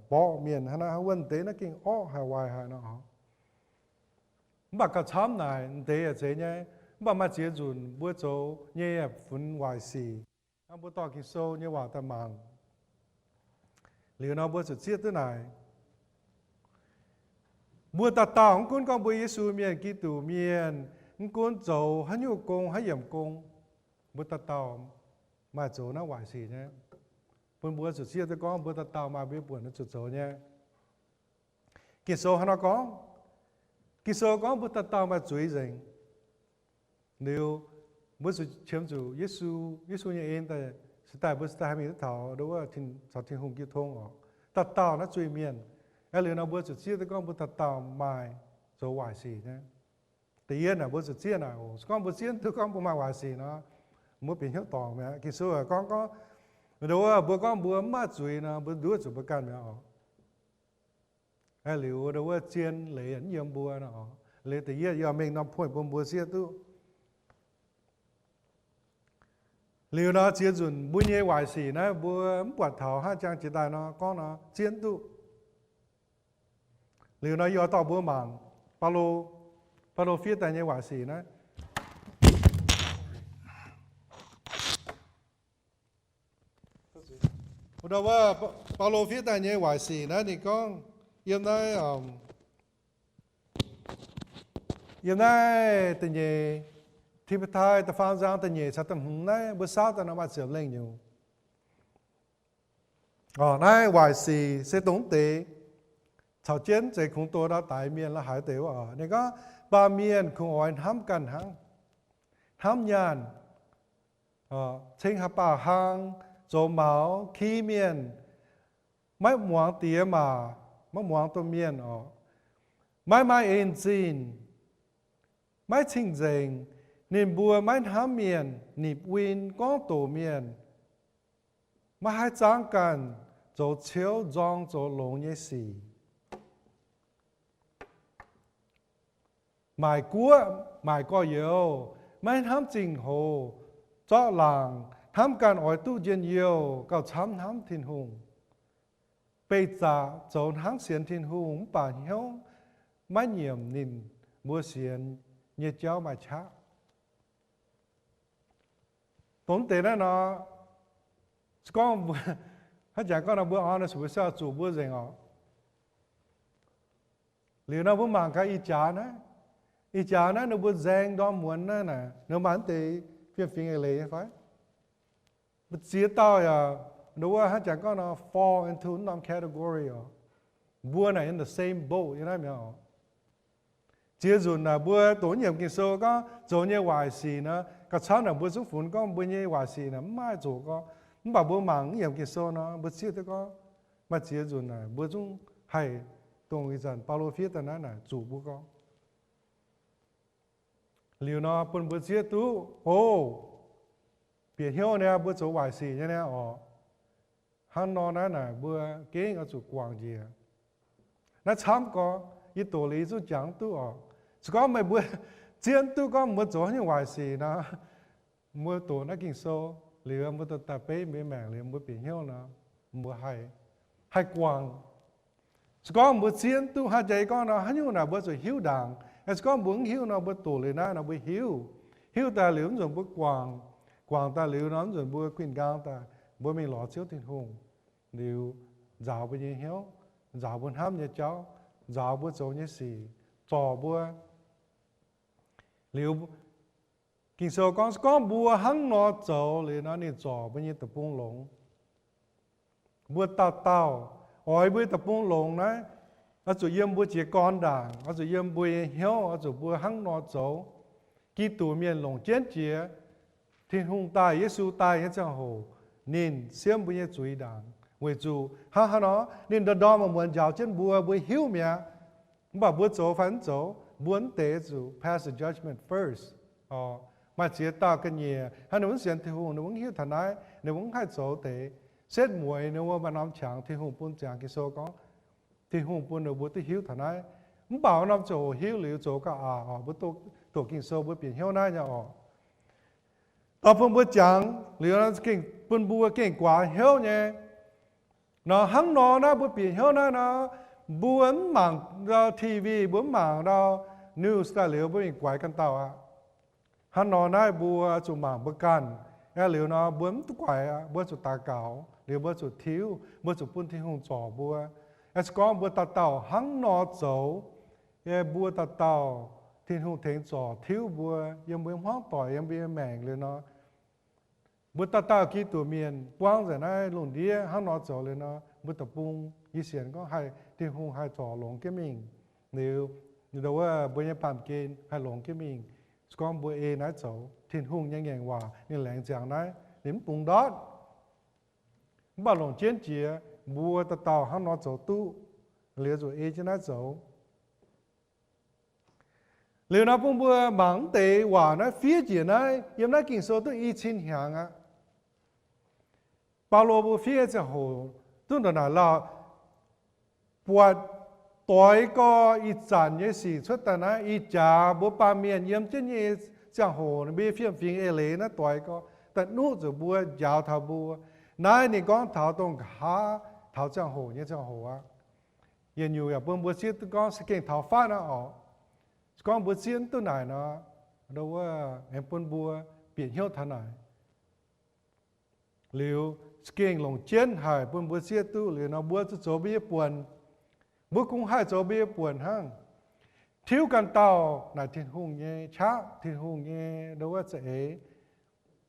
mborqv mienh hnangv nor, wuov deix naaiv gengh orqv haic waaic haic nor. Mv baac gauh camv naaic deix yaac zeiz nyei, mv baac maaih ziex nzunc mbuo zoux nyei yaac funx waaic sic. Hnangv mbuo dorh Ging-Sou nyei waac daaih mangc liuz nor mbuo zuqc zieqv duqv naaic. Mbuo dauh dauh mv gunv gorngv mbuo Yesu mienh, Giduc mienh, mv gunv zoux haaix nyungc gong, haaix yiemc gong, mbuo dauh dauh maaih zoux naaiv waaic sic nyei. Bun mbuo zuqc zieqv duqv gorngv mbuo dauh dauh maaih mbuo buonc zuqc zoux nyei. Ging-Sou hnangv nor gorngv, Ging-Sou gorngv mbuo dauh dauh maaih zuiz nzengc. Liuz mbuo zuqc qiemx zuqc Yesu, Yesu nyei en daaih, se daaih mbuo se daaih haih mingh duqv taux ndo wuov caux Tin-Hungh jiu tong oc. Dauh dauh naaiv zuiz-mienh. Aeqv, liuz nor mbuo zuqc zieqv duqv gorngv mbuo dauh dauh maaih zoux waaic sic nyei. Da'yietv naaic mbuo zuqc zieqv naaic oc. Se gorngv mbuo zieqv duqv gorngv mbuo maaih waaic sic nor, mbuo bieqc hnyouv dorngc mi'aqv. Ging-Sou gorngv, gorngv ndo wuov mbuo gorngv mbuo mv maaih zuiz nor, mbuo nduov zuqc mbuo ganh mi'aqv oc. Aeqv, liuz ndo wuov zien leiz mv yiem mbuo nor, leiz da'yietv yaac mengh norm point bun mbuo zieqv duqv. Liuz nor ziex nzunc mbuo nyei waaic sic naaiv mbuo mv buatc taux hnangv jang jiex daaih nor gorngv nor zieqv duqv. Liuz nor yie oix dorh mbuo mangc Baulo, Baulo fiev daaih nyei waaic sic naaiv. Wuov, Baulo fiev daaih nyei waaic sic naaiv ninh gorngv yiem naaiv, yiem naaiv da'nyeic Ti^mo^tai da'faam zaang da'nyeic caux da'hmz naaiv mbuo saauv daaih nor maaih ziepc lengh nyungc. Naaiv waaic sic se dongh deix caux jienv zeiz kungx doh ndau daix mienh la'haaix deix wuov oc. Ninh gorngv baamh mienh kungx oix hnamv ganh hnangv, hnamv nyaanh, ceng haaix baac hlang, zoux maux, ki mienh, maiv muangx diex maac, maiv muangx domh mienh oc, maiv maaih en zinh, maiv cing-nzengc, ninh mbuo maiv hnamv mienh, nipc win, gorngv doqc mienh, maiv haih zaangv ganh, zoux ciouv nzorng zoux longx nyei sic, maaic guoqv maaic gorx-youz, maiv hnamv zingh hoz, zorqv laangc, hnamv ganh oix duqv njien-youh, gauh camv hnamv Tin-Hungh. Beih zaqc zoux hnangv sienx Tin-Hungh mv baac hnyouv maiv nyiemc ninh mbuo sienx nyei jauv maaih qaqv. Dongh mv deix naaiv nor, se gorngv mbuo, hnangv jangx gorngv nor mbuo honest with ourselves, zuqc mbuo nzengc oc. Liuz nor mbuo mangc gaax ih jaax naaiv, ih jaax naaiv ninh mbuo nzaeng ndorm muonz naaiv naaic, ninh maaih mv deix fiem-fingx eix leiz nyei fai? Mbuo ziex dauh yaac, wuov hnangv jangx gorngv nor fall into norm category oc. Mbuo naaic in the same boat nyei naaiv mi'aqv oc. Ziex nzunc naaic mbuo doqc nyiemc Ging-Sou gorngv zoux nyei waaic sic nor, gauh camv naaic mbuo zungv funx gorngv mbuo nyei waaic sic naaic mv maaih zoqc gorngv. Mv baac mbuo mangc nyiemc Ging-Sou nor, mbuo zieqv duqv gorngv maaih ziex nzunc naaic mbuo zungv haih dongh ih zanc Baulo fiev daaih naaiv naaic zuqc mbuo gorngv. Liuz nor bun mbuo zieqv duqv, o, bieqc hnyouv niaa, mbuo zoux waaic sic nyei niaa oc. Hnangv nor naaiv naaic mbuo gengh oix zuqc guangc njiec. Naaiv camv gorx, yie doqc liuz yie zungv jangx duqv oc. Se gorngv meih mbuo zieqv duqv gorngv mbuo zoux haaix nyungc waaic sic nor, mbuo doqc naaiv Ging-Sou liuz, mbuo daaih beiv mbuo nyei maengc liuz mbuo bieqc hnyouv nor, mbuo haih, haih guangc. Se gorngv mbuo zieqv duqv hnangv jaax yie gorngv nor, haaix nyungc naaic mbuo zuqc hiuv ndaangc. Se gorngv mbuo mv hiuv nor, mbuo doqc liuz naaiv nor mbuo hiuv. Hiuv daaih liuz mv nzunc mbuo guangc, guangc daaih liuz nor mv nzunc mbuo guinh nqaang daaih, mbuo mingh lorz Ziouv Tin-Hungh liuz, nzaaux mbuo nyei hnyouv, nzaaux mbuo hnamv nyei jauv, nzaaux mbuo zoux nyei sic, zorc mbuo. Liuz Ging-Sou gorngv, se gorngv mbuo hnangv nor zoux liuz nor, ninh zorc mbuo nyei deic-bung longx. Mbuo dauh dauh oix mbuo nyei deic-bung longx naaiv, oix zuqc yiem mbuo jiez gorn ndaangc, oix zuqc yiem mbuo nyei hnyouv, oix zuqc mbuo hnangv nor zoux. Giduc mienh longc jienv jiex, Tin-Hungh daaih, Yesu daaih nyei ziangh hoc, ninh siemv mbuo nyei zuiz ndaangc. Weic zuqc hnangv haaix nor, ninh ndorm-ndorm muonz-muonz njaaux jienv mbuo, mbuo hiuv mi'aqv. Mv baac mbuo zoux fai mv zoux, mbuo mv deix zuqc pass the judgment first. Maaih ziex dauh ga'nyiec hnangv ninh mv sienx Tin-Hungh, ninh mv hiuv taux naaiv, ninh mv haih zoux deix. Setv mueiz ninh mbuo maaih norm qangx Tin-Hungh bun ziangx Ging-Sou gorngv, Tin-Hungh bun ninh mbuo duqv hiuv taux naaiv. Mv baac norm ziangh hoc hiuv liuz zoux gauh aqc oc. Mbuo doqc Ging-Sou mbuo bieqc hnyouv naaiv nyei oc. Dau bun mbuo jangx liuz, bun mbuo gengh guaax hnyouv nyei. Nor hnangv nor naaiv mbuo bieqc hnyouv naaiv nor, mbuo mv mangc ndau T V, mbuo mv mangc ndau news daaih liuz mbuo mingh guaix ganh dauh aqv. Hnangv nor naaiv mbuo zuqc mangc mbuo ganh, aeqv, liuz nor mbuo mv duqv guaix aqv. Mbuo zuqc daux gaux, liuz mbuo zuqc tiuv, mbuo zuqc bun Tin-Hungh zorc mbuo. Aeqv, se gorngv mbuo dauh dauh hnangv nor zoux, aeqv, mbuo dauh dauh Tin-Hungh tengx zorc tiuv mbuo yiem mbuo nyei hmuangv doic, yiem mbuo nyei maengc liuz nor, mbuo dauh dauh Giduc mienh buangv nzengc naaiv lungh ndiev hnangv nor zoux liuz nor, mbuo deic-bung yie sienx gorngv haih Tin-Hungh haih zorc longx jienv mingh. Liuz, wuov mbuo nyei baamh gen haih longx jienv mingh. Se gorngv mbuo ei naaiv zoux, Tin-Hungh nyei ngaengc waac ninh laengz ziangx naaiv, ninh mv bungx ndortv. Mv baac longc jienv jiex mbuo dauh dauh hnangv nor zoux duqv, liuz zuqc ei jienv naaiv zoux. Liuz nor bun mbuo mangc mv deix waac naaiv fiev njiec naaiv yiem naaiv Ging-Sou duqv i cin hnyangx aqv. Baulo mbuo fiev nyei ziangh hoc duqv ndongc naaic lauh, buatc doix gorx ih zanc nyei sic cuotv daaih naaiv, ih jaax mbuo baamh mienh yiem jienv nyei ziangh hoc, mbuo fiem-fingx eix leiz naaiv doix gorx daaih nuqv zuqc mbuo, njaaux taux mbuo. Naaiv ninh gorngv taux dongh nqa'haav taux ziangh hoc nyei ziangh hoc aqv. Yietc nyungc yaac bun mbuo zieqv duqv gorngv se gengh taux fatv aqv oc. Se gorngv mbuo zieqv duqv naaic nor, wuov, aengx bun mbuo bieqc hnyouv taux naaic. Liuz, se gengh longc jienv haic bun mbuo zieqv duqv liuz nor, mbuo zuqc zoux mbuo nyei buonc. Mbuo kungx haih zoux mbuo nyei buonc hnangv. Tiuv ganh dauh naaic Tin-Hungh nyei qaqv, Tin-Hungh nyei, wuov, za'eix,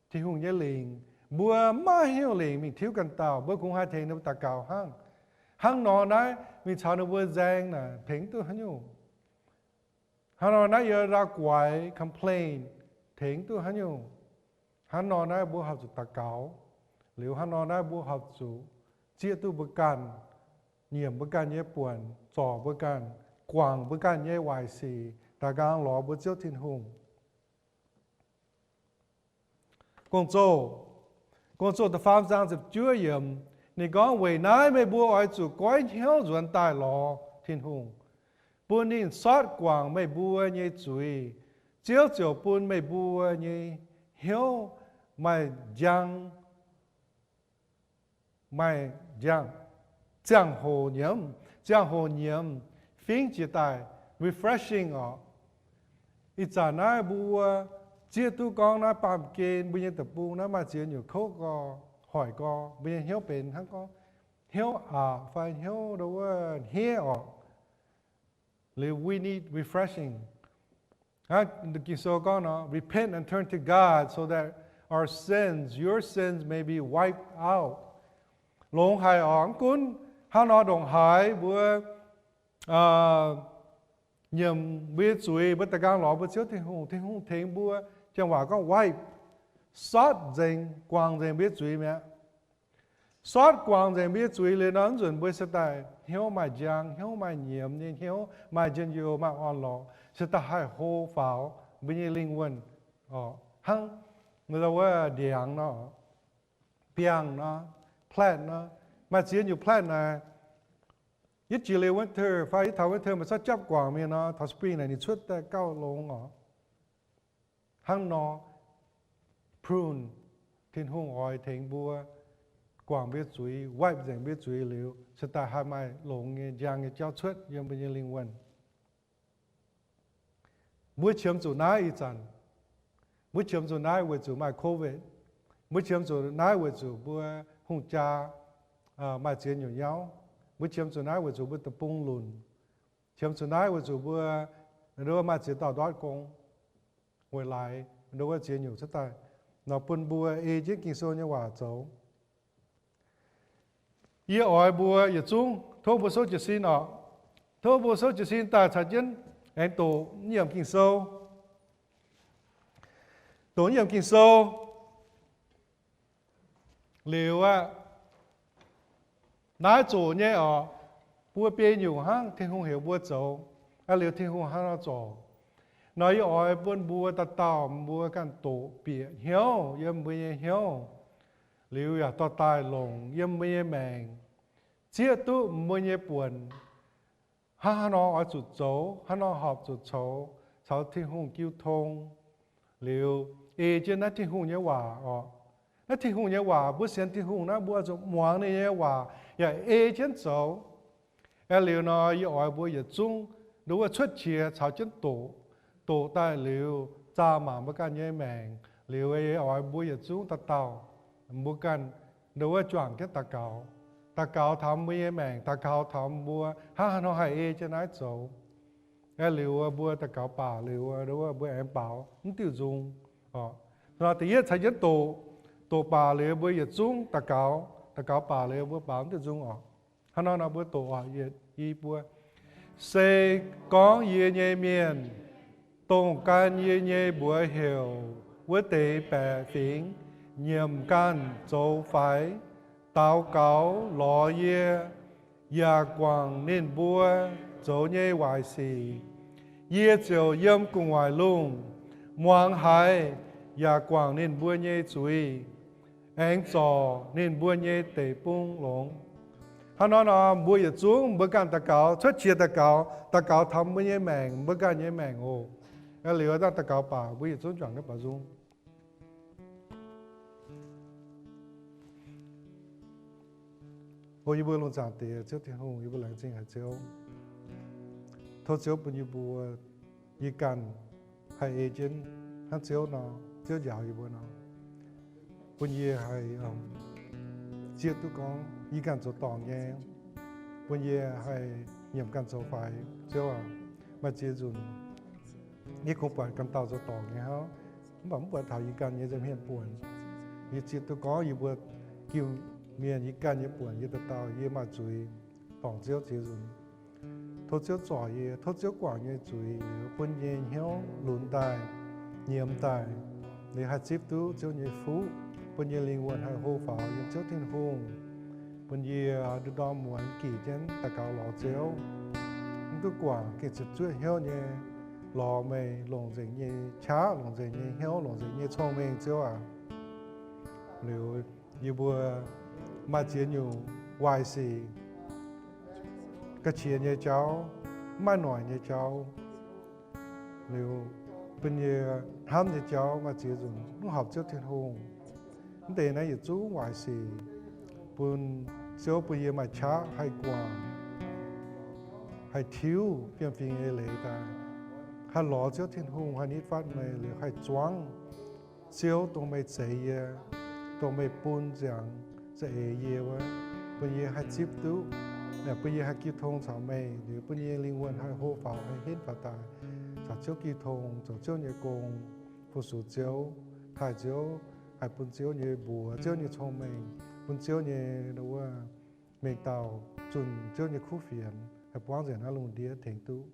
Tin-Hungh nyei lingc. Mbuo maiv hiuv lingc mingh tiuv ganh dauh, mbuo kungx haih tengx ninh mbuo daux gaux hnangv. Hnangv nor naaiv mingh caux ninh mbuo nzaeng naaic tengx duqv haaix nyungc? Hnangv nor naaiv yie ndau guaix complain tengx duqv haaix nyungc? Hnangv nor naaiv mbuo horpc zuqc daux gaux. Liuz hnangv nor naaiv mbuo horpc zuqc zieqv duqv mbuo ganh, nyiemc mbuo ganh nyei buonc, zorc mbuo ganh, guangc mbuo ganh nyei waaic sic, daaih nqaang lorz mbuo Ziouv Tin-Hungh. Gong-Zoh, Gong-Zoh da'faam zaang ziepc juov yiemc, ninh gorngv, weic naaiv meih mbuo oix zuqc goiv hnyouv nzuonx daaih lorz Tin-Hungh, bun ninh sortv guangc meih mbuo nyei zuiz. Ziouv ziouc bun meih mbuo nyei hnyouv maaih njang, maaih njang. ziangh hoc nyiemz, ziangh hoc nyiemz fingx jiex daaih refreshing oc. Ih zanc naaiv mbuo zieqv duqv gorngv naaiv baamh gen mbuo nyei deic-bung naaiv maaih ziex nyungc kouv gorx, hoic gorx, mbuo nyei hnyouv benx hnangv gorngv hnyouv aqc fai hnyouv ndo wuov hniev oc. Liuz we need refreshing. Ging-Sou gorngv nor, repent and turn to God so that our sins, your sins may be wiped out. Longx haic oc. Mv gunv hnangv nor ndongc haaix mbuo nyiemc mbuo nyei zuiz, mbuo da'nqaang lorz mbuo Ziouv Tin-Hungh, Tin-Hungh tengx mbuo, janx waac gorngv wipe, sortv nzengc, guangc nzengc mbuo nyei zuiz mi'aqv. Sortv guangc nzengc mbuo nyei zuiz liuz nor, mv nzunc mbuo se daaih hnyouv maaih njang, hnyouv maaih nyiemz nyei hnyouv, maaih njien-youh, maaih orn-lorqc, se daaih haih hlo faaux mbuo nyei lingh wuonh hnangv wuov ndiangx nor, biangh nor, plant nor. Maaih ziex nyungc plant naaic, yietv jiex liuz winter fai yietv taux winter maaih zorqv japv guangc mingh nor, taux spring naaic ninh cuotv daaih gauh longx oc. Hnangv nor, prune, Tin-Hungh oix tengx mbuo guangc mbuo nyei zuiz, wipe nzengc mbuo nyei zuiz liuz, se daaih haih maaih longx nyei njang nyei jauv cuotv yiem mbuo nyei lingh wuonh. Mbuo qiemx zuqc naaiv ih zanc, mbuo qiemx zuqc naaiv weic zuqc maaih COVID. Mbuo qiemx zuqc naaiv weic zuqc mbuo hungh jaa maaih ziex nyungc nyauv. Mbuo qiemx zuqc naaiv weic zuqc mbuo deic-bung lunc. Qiemx zuqc naaiv weic zuqc mbuo ndo wuov maaih ziex dauh ndortv gong weic laaix ndo wuov ziex nyungc cuotv daaih nor, bun mbuo ei jienv Ging-Sou nyei waac zoux. Yie oix mbuo yietc zungv tov mbuo souv jiez sin oc. Tov mbuo souv jiez sin daaih caux jienv aengx doqc yiem Ging-Sou. Doqc yiem Ging-Sou liuz aqv, naaiv zoqc nyei oc, buo biei nyungc hnangv Tin-Hungh heuc mbuo zoux. Aa, liuz Tin-Hungh hnangv nor zorc nor, yie oix bun mbuo dauh dauh mbuo ganh doqc bieqc hnyouv yiem mbuo nyei hnyouv, liuz yaac dorh daaih longc yiem mbuo nyei maengc, zieqv duqv mbuo nyei buonc hnangv haaix nor oix zuqc zoux, haaix nor horpc zuqc coux caux Tin-Hungh jiu tong. Liuz ei jienv naaiv Tin-Hungh nyei waac oc. Naaiv Tin-Hungh nyei waac, mbuo sienx Tin-Hungh naaiv, mbuo oix zuqc muangx ninh nyei waac yaac ei jienv zoux. Aeqv, liuz nor yie oix mbuo yietc zungv ndo wuov cuotv qiex caux jienv doqc. Doqc daaih liuz zaah mangc mbuo ganh nyei maengc. Liuz yie oix mbuo yietc zungv dauh dauh mbuo ganh ndo wuov juangc jienv daux gaux. Daux gaux taux mbuo nyei maengc, daux gaux taux mbuo hnangv haaix nor haih ei jienv naaiv zoux. Aeqv, liuz mbuo daux gaux baac liuz ndo wuov mbuo aengx baaux mv diuh nzung oc. Nor da'yietv caux jienv doqc. Doqc baac liuz mbuo yietc zungv daux gaux. Daux gaux baac liuz mbuo baaux mv diuh nzung oc. Hnangv nor nor mbuo doqc oc, yietc, i, buo. Se gorngv yie nyei mienh, dongh gan yie nyei mbuox heuc wuov deix baeqc fingx, nyiemc ganh zoux faix, daux gaux lorz yie, yaac guangc ninh mbuo zoux nyei waaic sic, yie ziouc yiem gu'nguaaic lungh muangx haiz, yaac guangc ninh mbuo nyei zuiz, aengx zorc ninh mbuo nyei deic-bung longx. Hnangv nor nor mbuo yietc zungv mbuo ganh daux gaux, cuotv qiex daux gaux, daux gaux taux mbuo nyei maengc, mbuo ganh nyei maengc oc. Liuz daaih daux gaux baac mbuo yietc zungv juangc jienv baaux nzung. O yie mbuo lungh zaangc Diex, Ziouv Tin-Hungh, yie mbuo laengz zingh haic Ziouv. Tov Ziouv bun yie mbuo, yie ganh haih ei jienv hnangv Ziouv nor, Ziouv njaaux yie mbuo nor. Bun yie haih zieqv duqv gorngv yie ganh zoux dorngc nyei. Bun yie haih nyiemc ganh zoux faix. Ziouv aac, maaih ziex nzunc yie kungx buatc ganh dauh zoux dorngc nyei hnangv, mv baac mv buatc taux yie ganh nyei nza'hmien buonc. Yie zieqv duqv gorngv yie mbuo Iu-Mienh yie ganh nyei buonc, yie dauh dauh yie maaih zuiz dorngc Ziouv ziex nzunc. Tov Ziouv zorc yie, tov Ziouv guangc yie nyei zuiz liuz, bun yie nyei hnyouv lunx daaih, nyiemz daaih, liuz haih zipv duqv Ziouv nyei fuqv, bun yie lingh wuonh haih hlo faaux yiem Ziouv Tin-Hungh. Bun yie ndorm-ndorm muonz gih jienv daux gaux lorz Ziouv, mv duqv guangc, gengh ziepc zuoqv hnyouv nyei lorz meih, longc nzengc nyei qaqv, longc nzengc nyei hnyouv, longc nzengc nyei cong-mengh, Ziouv aac. Liuz yie mbuo maaih ziex nyungc waaic sic, ga'qiex nyei jauv, mv maaih noic nyei jauv, liuz bun yie hnamv nyei jauv maaih ziex nzunc mv horpc Ziouv Tin-Hungh. Mv deix naaiv yietc zungv waaic sic bun Ziouv bun yie maaih qaqv haih guangc, haih tiuv fiem-fingx eix leiz daaih, haih lorz Ziouv Tin-Hungh haih nitv fatv meih liuz haih zuangv Ziouv dongh meih zeix yie, dongh meih bun ziangx za'eix yie wuov, bun yie haih zipv duqv, bun yie haih jiu tong caux meih, liuz bun yie lingh wuonh haih hlo faaux, haih henv faaux daaih caux Ziouv jiu tong, zoux Ziouv nyei gong, fu-sux Ziouv, taaih Ziouv, haih bun Ziouv nyei mbuox, Ziouv nyei cong-mengh, bun Ziouv nyei wuov mengh dauh zunh Ziouv nyei kuv fienx, haih buangv nzengc naaiv lungh ndiev tengx duqv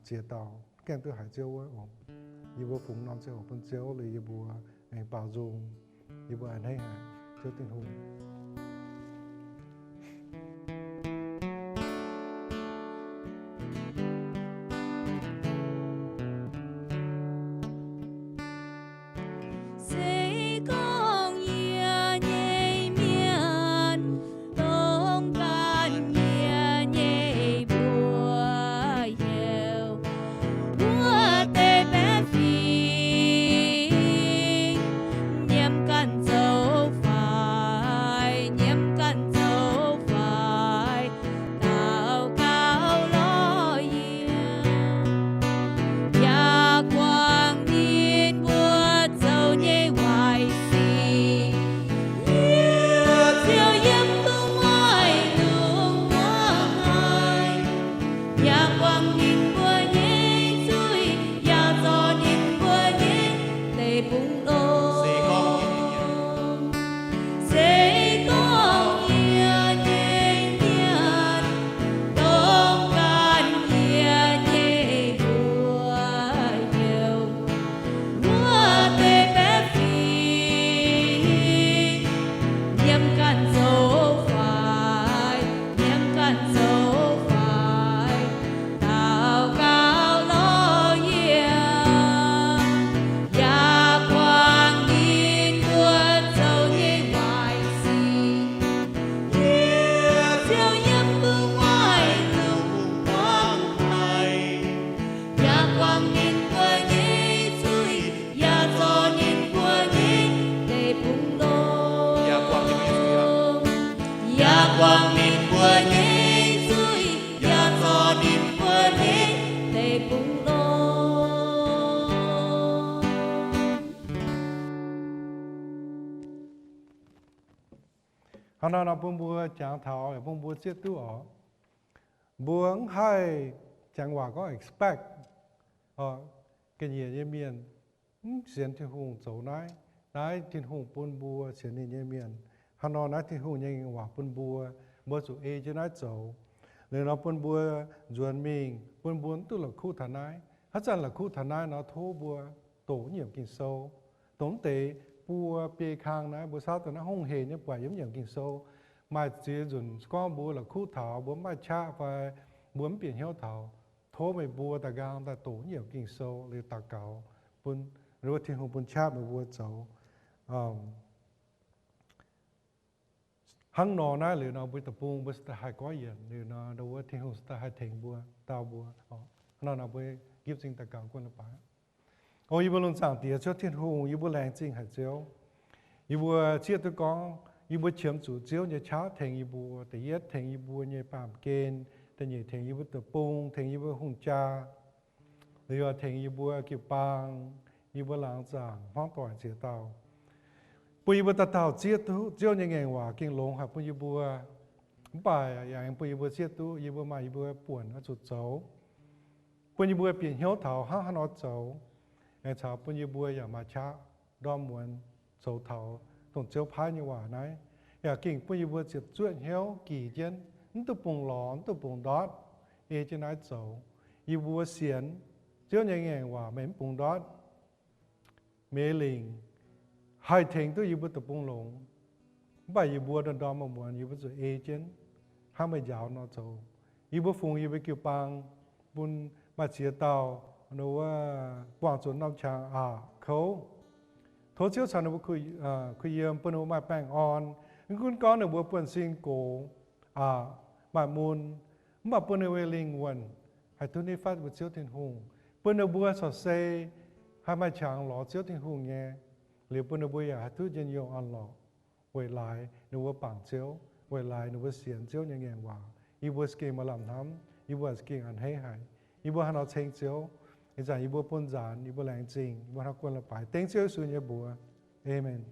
ziex dauh gaengh duqv haiz Ziouv wuov oc. Yie mbuo fungx norm ziangh hoc bun Ziouv liuz yie mbuo aengx baaux nzung, yie mbuo a'hneiv haic Ziouv Tin-Hungh. Se gorngv yie nyei mienh dongh ganh yie nyei mbuox heuc, wuov deix baeqv fingx nyiemc ganh zoux faix, nyiemc ganh zoux faix, daux gaux lorz yie, yaac guangc ninh mbuo zoux nyei waaic sic. Yie ziouc yiem gu'nguaaic lungh muangx haic, yaac guangc ninh mbuo nyei zuiz, yaac zorc ninh mbuo nyei deic-bung-ndoqv. Se gorngv yie nyei mienh dongh ganh yie nyei mbuox heuc, wuov deix baeqv fingx nyiemc ganh zoux faix, nyiemc ganh zoux faix, daux gaux lorz yie, yaac guangc ninh mbuo zoux nyei waaic sic. Yie ziouc yiem gu'nguaaic lungh muangx haic, yaac guangc ninh mbuo nyei zuiz, yaac zorc ninh mbuo nyei deic-bung-ndoqv. Yaac guangc ninh mbuo nyei zuiz, yaac zorc ninh mbuo nyei deic-bung-ndoqv. Hnangv naaiv nor bun mbuo jangx taux, bun mbuo zieqv duqv oc. Mbuo mv haih jangx waac gorngv expect ga'nyiec nyei mienh mv sienx Tin-Hungh zoux naaiv. Naaiv Tin-Hungh bun mbuo sienx ninh nyei mienh. Hnangv nor naaiv Tin-Hungh nyei ngaengc waac bun mbuo, mbuo zuqc ei jienv naaiv zoux. Liuz nor bun mbuo nzuonx mingh, bun mbuo mv duqv la'kuqv taux naaiv. Haaix zanc la'kuqv taux naaiv nor tov mbuo doqc nyiemc Ging-Sou. Dongh mv deix buo biei kang naaiv mbuo saauv dongh naaiv hungh heic nyei buatc yiem nyiemc Ging-Sou. Maaih ziex nzunc gorngv mbuo la'kuqv taux mbuo mv maaih qaqv fai mbuo mv bieqc hnyouv taux, tov meih mbuo daaih nqaang daaih doqc nyiemc Ging-Sou liuz daux gaux bun Tin-Hungh bun qaqv meih mbuo zoux. Hnangv nor naaiv liuz nor mbuo deic-bung mbuo se daaih haih goiv yienc liuz nor, wuov Tin-Hungh se daaih haih tengx mbuo, dau mbuo. Hnangv nor mbuo gipv zingh daux gaux guon leiz-baaix. O yie mbuo lungh zaangc Diex Ziouv Tin-Hungh, yie mbuo laengz zingh haic Ziouv. Yie mbuo zieqv duqv gorngv yie mbuo qiemx zuqc Ziouv nyei qaqv tengx yie mbuo. Da'yietv tengx yie mbuo nyei baamh gen, da'nyeic tengx yie mbuo deic-bung, tengx yie mbuo hungh jaa, liuz tengx yie mbuo jiu-baang, yie mbuo laangz zaangc hmuangv doic ziex dauh, bun yie mbuo dauh dauh zieqv duqv Ziouv nyei ngaengc waac gengh longx haic bun yie mbuo. Mv baac yaac aengx bun yie mbuo zieqv duqv yie mbuo maaih yie mbuo buonc oix zuqc zoux, bun yie mbuo bieqc hnyouv taux hnangv haaix nor zoux, aengx caux bun yie mbuo yaac maaih qaqv ndorm muonz zoux taux dongh Ziouv paaiv nyei waac naaiv. Yaac gengh bun yie mbuo ziepc zuoqv hnyouv gix jienv, mv duqv bungx lorz, mv duqv bungx ndortv, ei jienv naaiv zoux. Yie mbuo sienx Ziouv nyei ngaengc waac meih mv bungx ndortv. Meih lingc haih tengx duqv yie mbuo deic-bung longx. Mv baac yie mbuo ndorm-ndorm muonz yie mbuo zuqc ei jienv hnangv meih njaaux nor zoux. Yie mbuo fungx yie mbuo jiu-baang bun maaih ziex dauh wuov buangh zuqc norm qangx aqc kouv. Tov Ziouv caux ninh mbuo kuh yiem, bun ninh mbuo maaih baengh orn. Mv gunv gorngv ninh mbuo buonv-sin gox, aqc, maaih mun, mv baac bun ninh mbuo lingh wuonh haih duqv nitv fatv mbuo Ziouv Tin-Hungh, bun ninh mbuo corc se haih maaih qangx lorz Ziouv Tin-Hungh nyei. Liuz bun ninh mbuo yaac haih duqv njien-youh orn-lorqc weic laaix ninh mbuo bangc Ziouv. weic laaix ninh mbuo sienx Ziouv nyei ngaengc waac. Yie mbuo za'gengh maaih lamh hnamv, yie mbuo za'gengh a'hneiv haic. Yie mbuo haaix nor ceng Ziouv? Ih zanc yie mbuo bun nzaanx, yie mbuo laengz zingh, yie mbuo hnangv guanh la'baix dengv Ziouv Yesu nyei mbuox. Aamen.